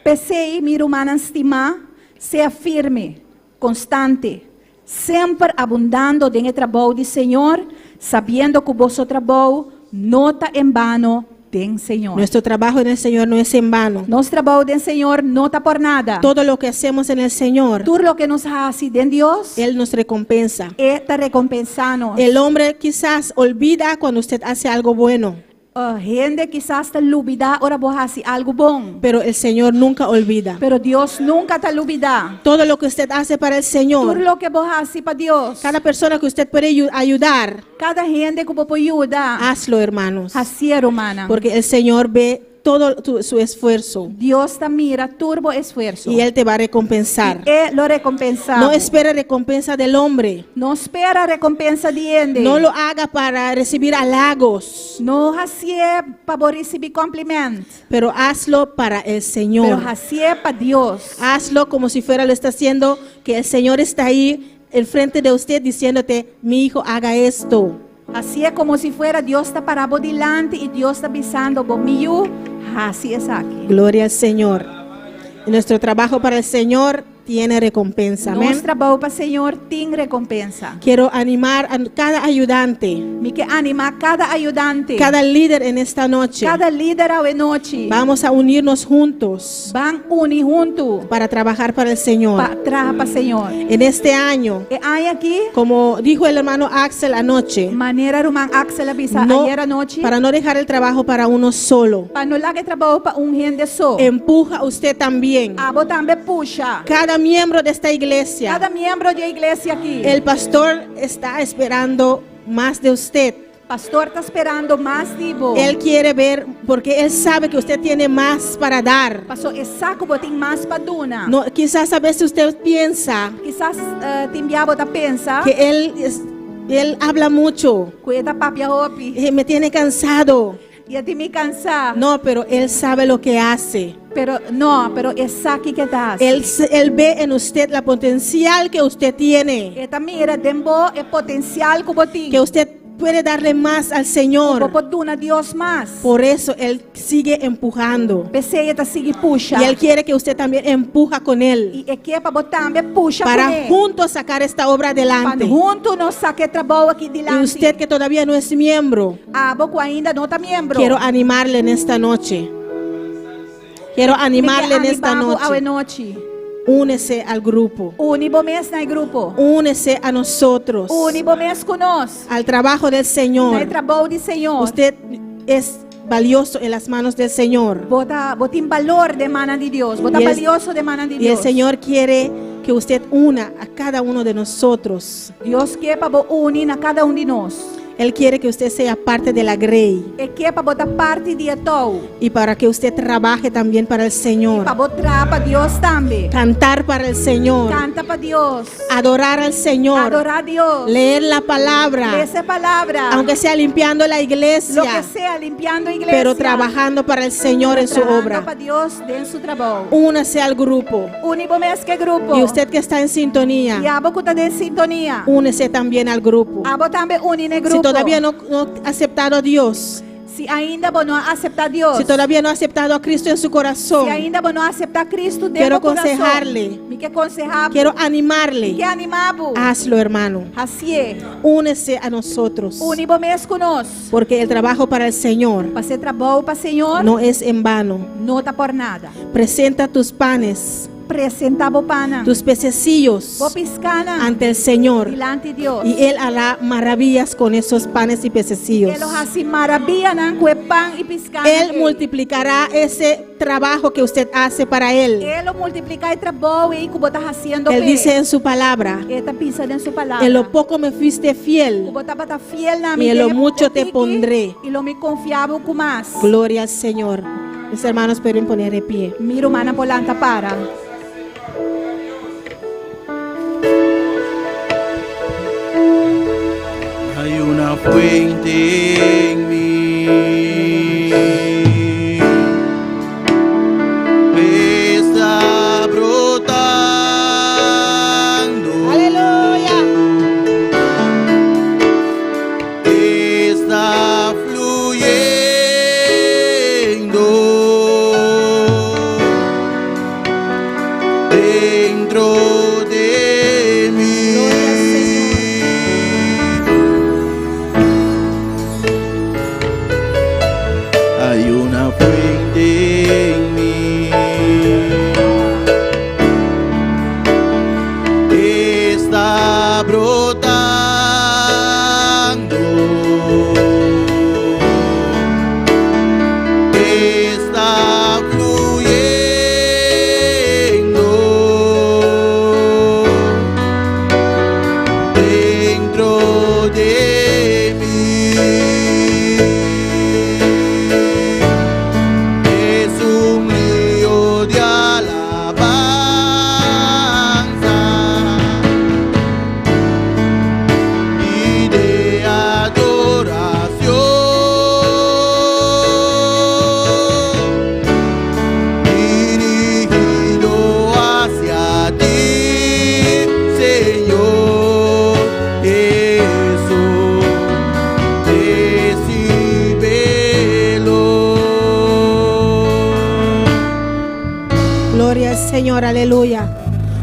P'esei, mi rumannan stimá, sea firme, konstante, semper abundando den trabou di Señor, sabiendo ku boso trabou no ta en vano den Señor. Nuestro trabajo en el Señor no es en vano. Nos trabou den Señor no ta por nada. Todo lo que hacemos en el Señor, Tur loke nos hasi den Dios, Él nos recompensa. E ta rekompensá nos. El hombre quizás olvida cuando usted hace algo bueno. Hende kisas ta lubidá ora bo hasi algu bon. Pero el Señor nunca olvida. Pero Dios nunka ta lubidá. Todo lo que usted hace para el Señor. Tur loke bo hasi pa Dios. Cada persona que usted puede ayudar. Kada hende ku bo por yuda. Hazlo, hermanos. Hasié, rumannan. Porque el Señor ve todo su esfuerzo. Dios ta mira tur bo esfuerso. Y Él te va a recompensar. I E lo rekompensá bo. No espere recompensa del hombre. No spera rekompensa di hende. No lo haga para recibir halagos. No hasié pa bo risibí kòmplimènt. Pero hazlo para el Señor. Pero hasié pa Dios. Hazlo como si fuera lo está haciendo, que el Señor está ahí en frente de usted diciéndote, mi hijo, haga esto. Hasié komo si fuera Dios ta pará bo dilanti i Dios ta bisando bo, Mi yu, hasi esaki. Gloria al Señor. Nuestro trabajo para el Señor tiene recompensa. Amén. Nos trabou pa Señor tin rekompensa. Quiero animar a cada ayudante. Mi ke animá kada ayudante. Cada líder en esta noche. Kada lider awe nochi. Vamos a unirnos juntos. Ban uni huntu. Para trabajar para el Señor. Pa traha pa Señor. En este año. E aña aki. Como dijo el hermano Axel anoche. Manera ruman Axel a bisa No, ayera nochi. para no dejar el trabajo para uno solo. Pa no laga e trabou pa un hende so. Empuja usted también. Abo tambe pusha. Cada miembro de esta iglesia. Kada miembro di e iglesia aki. El pastor está esperando mas de usted. Pastor ta sperando mas di bo. Él quiere ver porque él sabe que usted tiene mas para dar. Paso e sa ku bo tin mas pa duna. No, quizás a veces usted piensa. Kisas tin bia bo ta pensa. Que él es, él habla mucho. Ku e ta papia hopi. Me tiene cansado. I e tin mi cansá. No, pero él sabe lo que hace. Pero, no, pero e sa kiko e ta hasi. Él, él ve en usted la potencial que usted tiene. E ta mira den bo e potencial ku bo tin. Que usted puede darle más al Señor. Ku bo por duna Dios mas. Por eso él sigue empujando. P'esei e ta sigui pusha. Y él quiere que usted también empuja con él. I e ke pa bo tambe pusha kuné. Para juntos sacar esta obra adelante. Pa huntu nos saka e trabou aki dilanti. Y usted que todavía no es miembro. Abo ku ainda no ta miembro. Quiero animarle en esta noche. Quiero animarle en esta Mi ke anima bo noche. awe nochi. Únese al grupo. Uni bo mes na e grupo. Únese a nosotros. Uni bo mes ku nos. Al trabajo del Señor. Na e trabou di Señor. Usted es valioso en las manos del Señor. Bo ta, bo tin balor den mannan di Dios. Bo ta Y el- balioso den mannan di Y el Dios. Señor quiere que usted una a cada uno de nosotros. Dios ke pa bo uni na kada un di nos. Él quiere que usted sea parte de la grey. E ke pa bo ta parti di e tou. Y para que usted trabaje también para el Señor. I pa bo traha pa Dios tambe. Cantar para el Señor. Canta pa Dios. Adorar al Señor. Adorá Dios. Leer la palabra. Lesa e palabra. Aunque sea limpiando la iglesia. Loke sea limpiando iglesia. Pero trabajando para el Señor en su Trahando obra. pa Dios den su trabou. Únase al grupo. Uni bo mes ku e grupo. Y usted que está en sintonía. I abo ku ta den sintonia. Únese también al grupo. Abo tambe uni na e grupo. Si todavía no, no ha aceptado a Dios. Si ainda bo no a aseptá Dios. Si todavía no ha aceptado a Cristo en su corazón. Si ainda bo no a aseptá Cristo den Quiero bo kurason. aconsejarle. Mi ke konsehá bo. Quiero animarle. Mi ke animá bo. Hazlo, hermano. Hasié. Únese a nosotros. Uni bo mes ku nos. Porque el trabajo para el Señor. Pasó e trabou pa Señor. No es en vano. No ta por nada. Presenta tus panes. Presentá bo pannan. Tus pececillos. Bo piskánan. Ante el Señor. Dilanti Dios. Y Él hará maravillas con esos panes y pececillos. E lo hasi maravianan ku e pan i piskánan. Él multiplicará ese trabajo que usted hace para Él. E lo multipliká e trabou ei ku bo ta hasiendo Él p'e. dice en su palabra. E ta bisa den su palabra. En lo poco me fuiste fiel. Ku bo tabata fiel na mi. Y en lo Den e mucho te tiki, pondré. I lo mi konfia bo ku mas. Gloria al Señor. Mis hermanos pueden poner de pie. Mi rumannan por lanta para. Hay una fuente en mí. Está brotando. Aleluya. Está fluyendo dentro de mí. Hay una fuente en mí. Está brotando.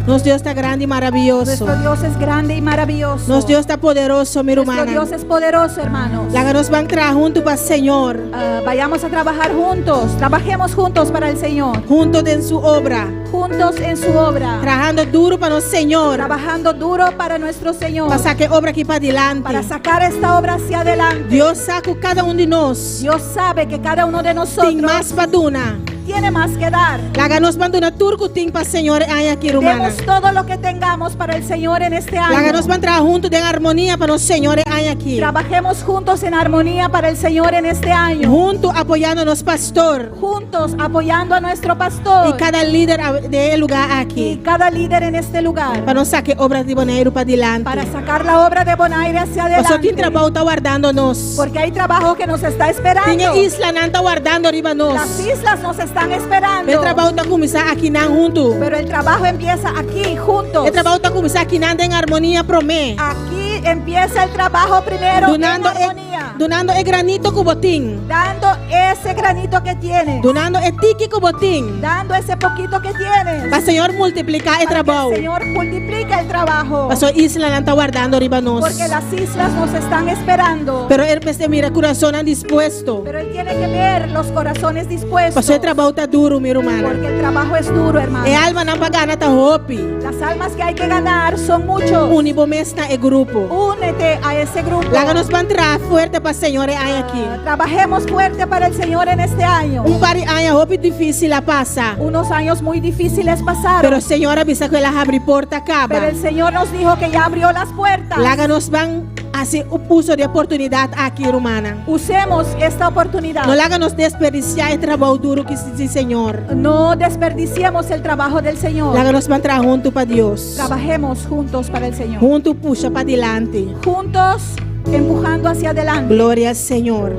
Nos Dios ta grandi i maravioso. Nuestro Dios es grande y maravilloso. Nos Dios ta poderoso, mi Nuestro rumannan. Dios es poderoso, hermanos. Laga nos ban traha huntu pa Señor. Ah, vayamos a trabajar juntos. Trabajemos juntos para el Señor. Huntu den su obra. Juntos en su obra. Trahando duru pa nos Señor. Trabajando duro para nuestro Señor. Pa saka e obra aki padilanti. Para sacar esta obra hacia adelante. Dios sa ku kada un di nos. Dios sabe que cada uno de nosotros Tin mas pa duna. tiene más que dar. Laga nos ban duna tur ku tin pa Señor e aña aki, rumannan. Demos todo lo que tengamos para el Señor en este año. Laga nos ban traha huntu den armonia pa nos Señor e aña aki. Trabajemos juntos en armonía para el Señor en este año. Huntu apoyando nos pastor. Juntos apoyando a nuestro pastor. I kada lider den e lugá aki. Y cada líder en este lugar. Pa nos saka e obra di Boneiru padilanti. Para sacar la obra de Bonaire hacia adelante. Pasobra tin trabou ta wardando nos. Porque hay trabajo que nos está esperando. Tin e islanan ta wardando riba nos. Las islas nos están esperando. E trabou ta kuminsá akinan huntu. Pero el trabajo empieza aquí juntos. E trabou ta kuminsá akinan den armonia promé. Aquí empieza el trabajo primero Dunando en armonía. E, dunando e granito ku bo tin. Dando ese granito que tienes. Dunando e tiki ku bo tin. Dando ese poquito que tienes. Pa Señor multipliká e trabou. Para que el Señor multiplique el trabajo. Paso islanan ta wardando riba nos. Porque las islas nos están esperando. Pero el mester mira kurasonnan dispuesto. Pero él tiene que ver los corazones dispuestos. Paso e trabou ta duru, mi rumannan. Porque el trabajo es duro, hermano. E almanan pa gana ta hopi. Las almas que hay que ganar son muchos. Uni bo mes na e grupo. Únete a ese grupo. Laga nos ban traha fuerte pa Señor e aña aki. Ah, trabajemos fuerte para el Señor en este año. Un par di aña hopi difícil a pasa. Unos años muy difíciles pasaron. Pero Señor a bisa ku el a habri porta kaba. Pero el Señor nos dijo que ya abrió las puertas. Laga nos ban hasi uso di oportunidat aki, rumannan. Usemos esta oportunidad. No laga nos desperdisiá e trabou duru ki di Señor. No desperdiciemos el trabajo del Señor. Laga nos ban traha huntu pa Dios. Trabajemos juntos para el Señor. Huntu pusha padilanti. Juntos empujando hacia adelante. Gloria al Señor.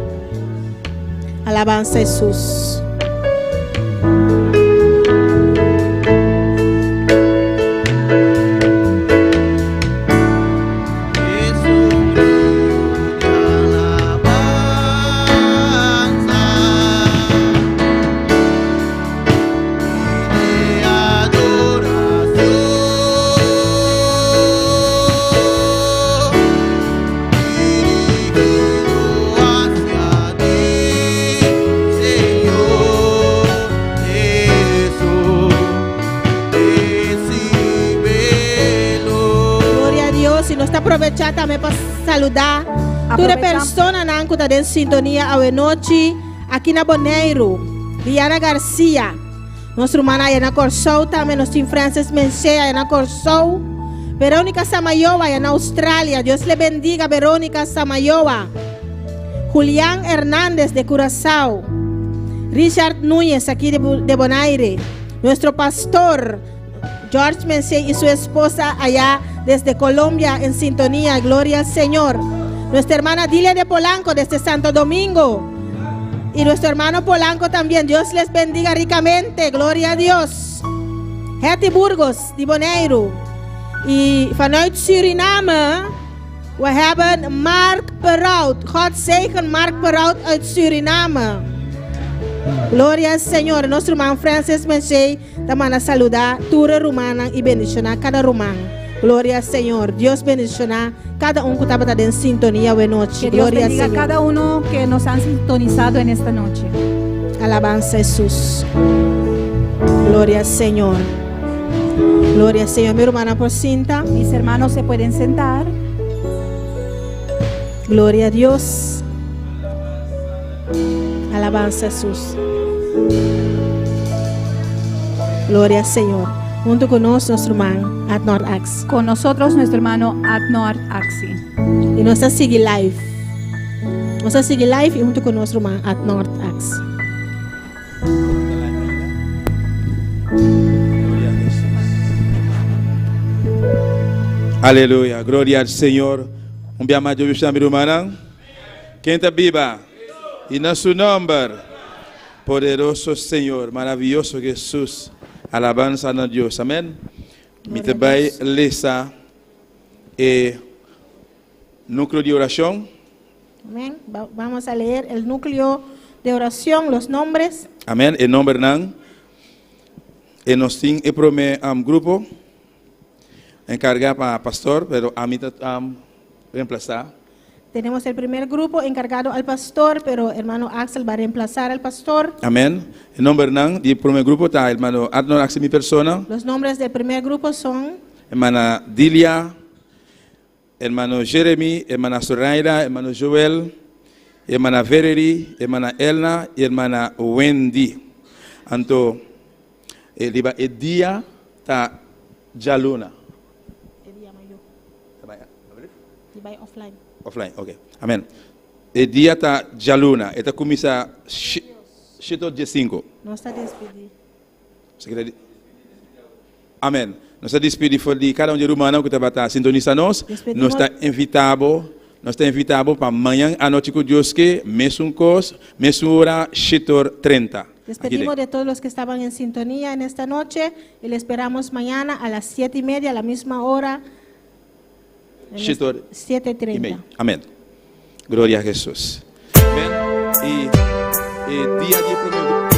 Alabanza a Jesús. Gloria a Dios y nos ta aprovecha tambe pa saluda tur e personanan cu ta den sintonia awe nochi aki na Boneiru. Diana Garcia, nos ruman aya na Corsou tambe, nos tin Frances Mencea aya na Corsou, Veronica Samayoa aya na Australia, Dios le bendiga Veronica Samayoa, Julian Hernandez de Curaçao, Richard Núñez aki de Bonaire, nuestro pastor George Mencey y su esposa allá desde Colombia en sintonía, gloria al Señor. Nuestra hermana Dilia de Polanco desde Santo Domingo. Y nuestro hermano Polanco también, Dios les bendiga ricamente, gloria a Dios. Hetty Burgos de Boneiru. Y vanuit Suriname, we hebben Mark Perrault. God zegen Mark Perrault uit Suriname. Gloria al Señor. Nos ruman Francis Mencey ta manda saluda tur e rumannan y bendiciona cada ruman. Gloria al Señor. Dios bendiciona cada un cu tabata den sintonia awe nochi. Que Dios Gloria al bendiga a Señor. cada uno que nos han sintonizado en esta noche. Alabanza a Jesús. Gloria al Señor. Gloria al Señor. Mi rumannan por sinta. Mis hermanos se pueden sentar. Gloria a Dios. Alabanza a Jesús. Gloria al Señor. Junto con nos, nuestro hermano Adnor Ax. Con nosotros, nuestro hermano Adnor Axi. Y nos ta sigui live. Nos ta sigui live y hunto cu nos ruman Adnor Ax. Aleluya, gloria al Señor. Un bia mas Dios bishita mi rumannan. Ken ta biba? Y na su nomber. Poderoso Señor, maraviyoso Jesús. Alabanza na Dios. Amén. Mi ta bai lesa e núcleo di oracion. Amén. Vamos a leer el núcleo de oración, los nombres. Amén. E nombernan. E nos tin e prome grupo. Enkargá pa pastor, pero ami ta remplasá. Tenemos el primer grupo encargado al pastor, pero hermano Axel va a reemplazar al pastor. Amèn. E nòmbernan di promé grupo ta hermano Arnold Axel mi persona. Los nombres del primer grupo son. Hermana Dilia, hermano Jeremy, hermana Zoraida, hermano Joel, hermana Verery, hermana Elna i hermana Wendy. Anto e riba e dia ta djaluna. E dia mayo. Di bai offline. Offline, ok. Amen. E dia ta djaluna. E ta kuminsá shete diesinku. Nos ta despedí. Amen. Nos ta despedí for di kada un di e rumannan ku tabata sintonisá nos. Nos ta invitá bo, nos ta invitá bo pa mañan anochi ku Dios ke, mesun kos, mesun ora, shetor 30. Despedimos de todos los que estaban en sintonía en esta noche y le esperamos mañana a las 7:30, a la misma hora. Shetor 7:30. Amèn. Gloria a Hesus. Amèn. I e dia di e promé grupo.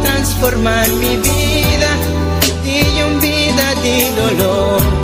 Transformar mi bida di un bida di doló.